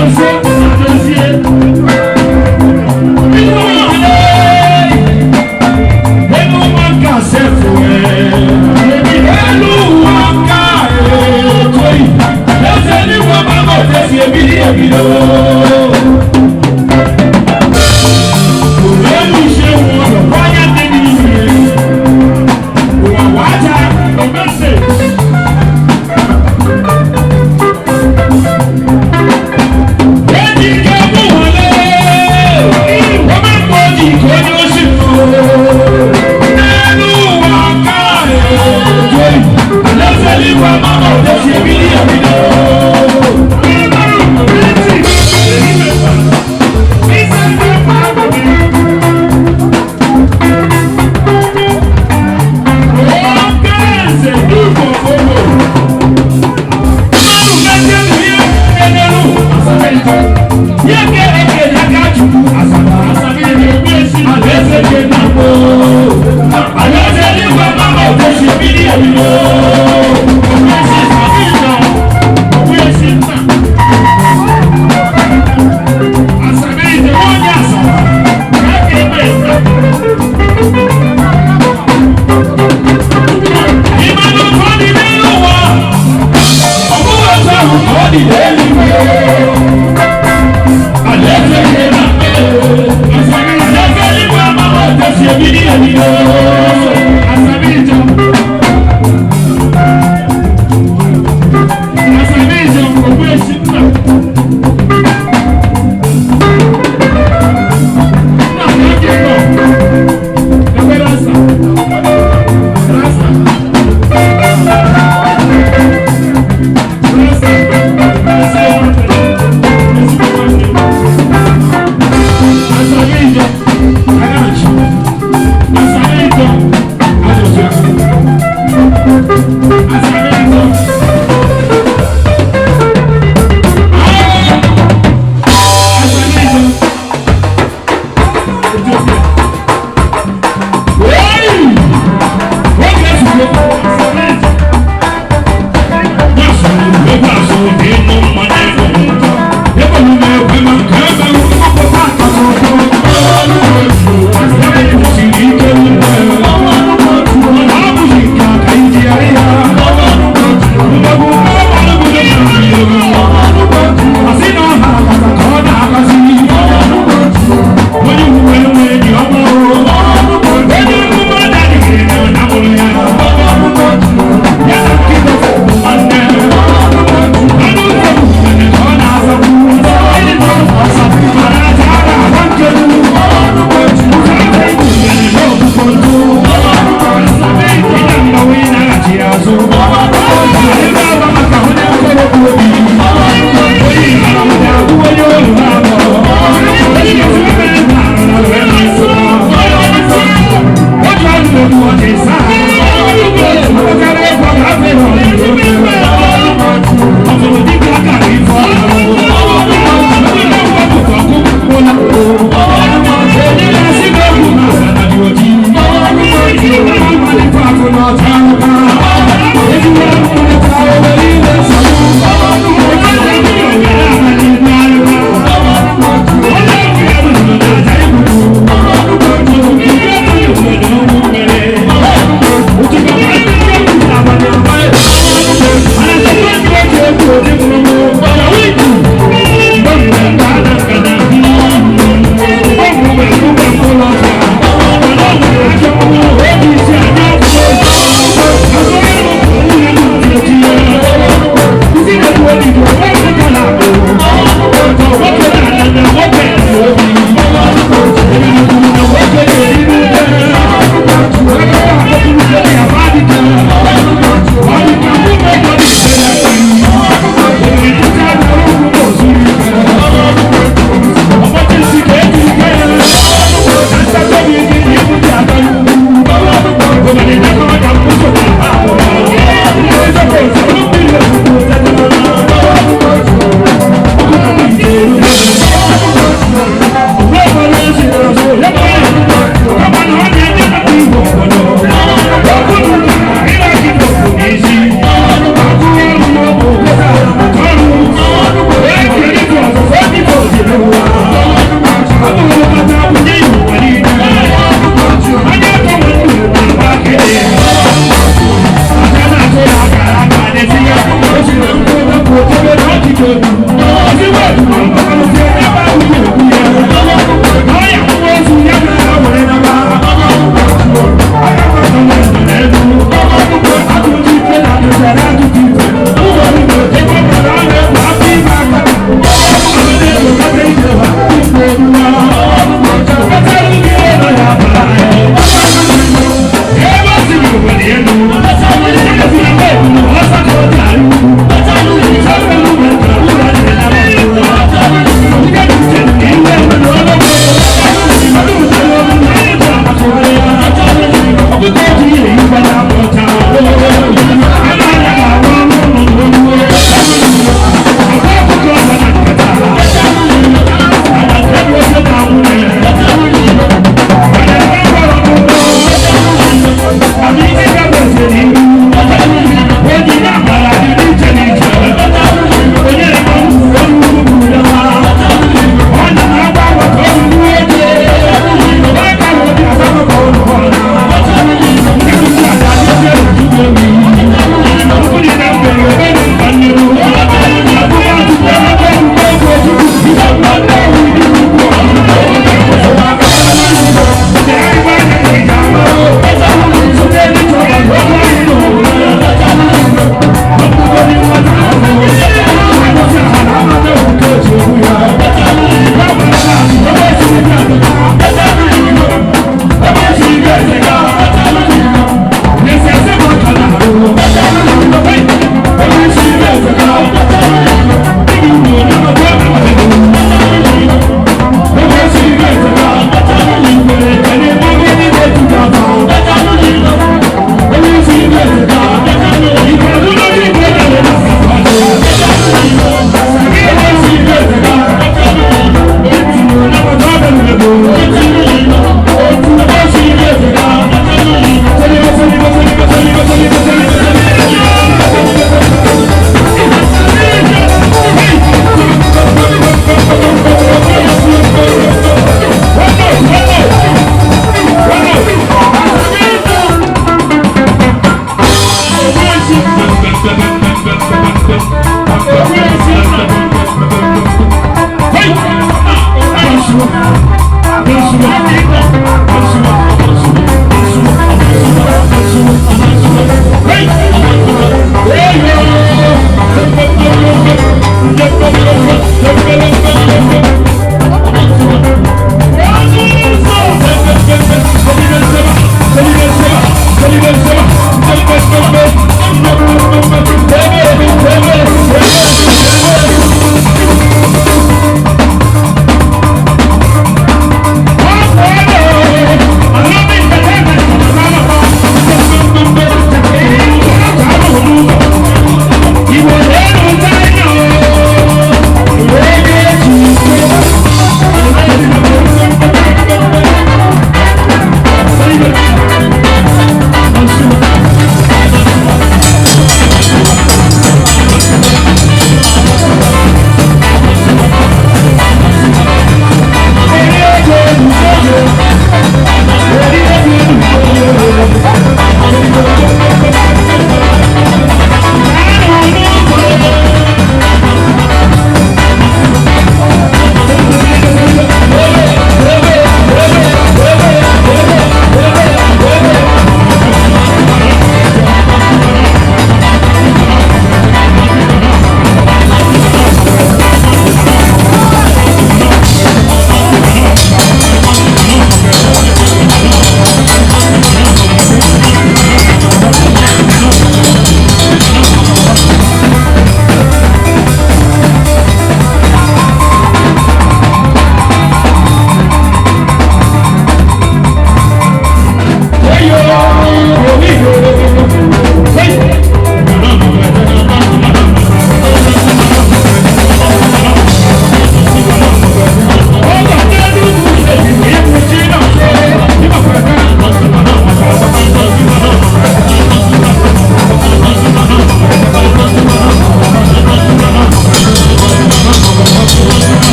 Thank you.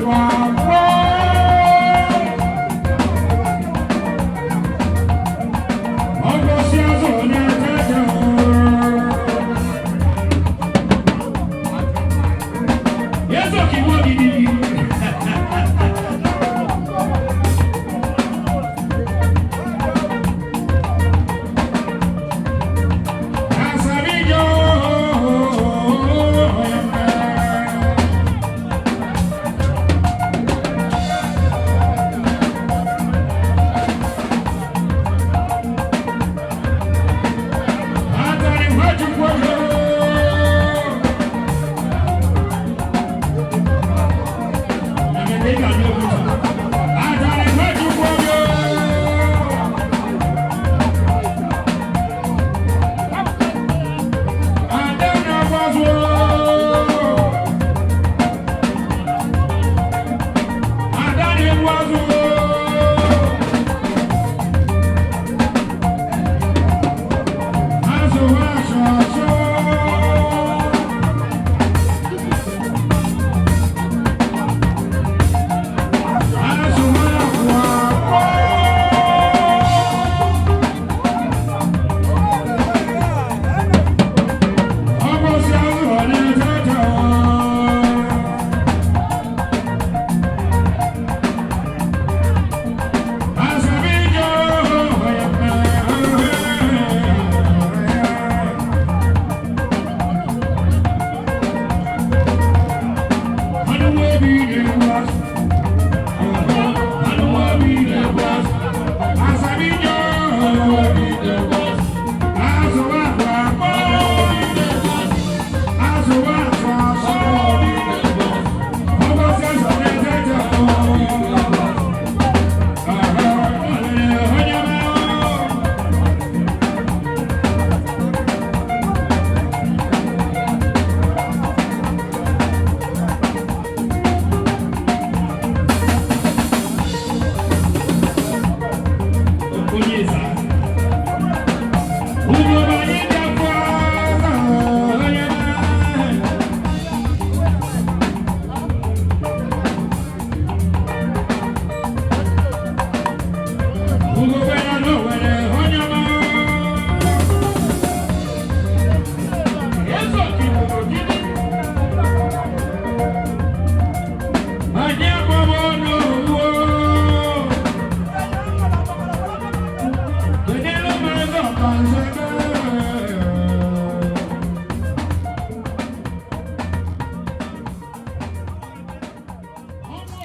akwa. Ọgbọsị azụ na-ejeje. Yesu kìwọ́ gidi. Asabijo. Atari wajukwojo. Atari wajukwojo. Adana gwazo. Adani gwazo. Azụ asọ asọ. Azụ akwa akwa. Ọgbọsị azụ ọ na-ejeje. Asabijo.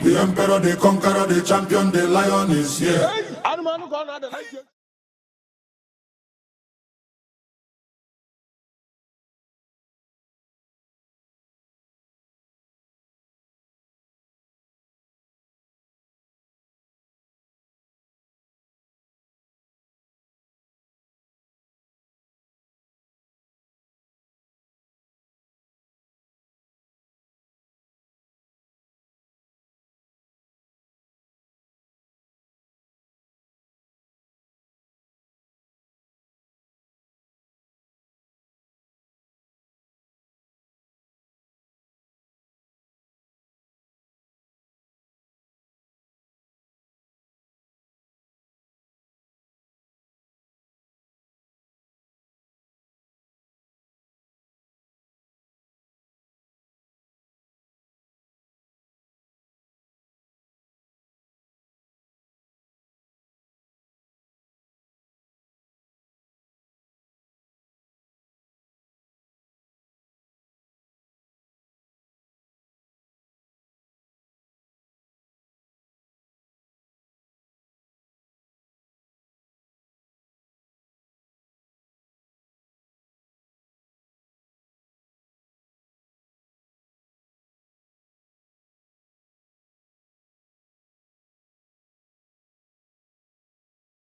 The emperor, the conqueror, the champion, the lion is here. Anụmanụ ka ọ na-ada na ntị.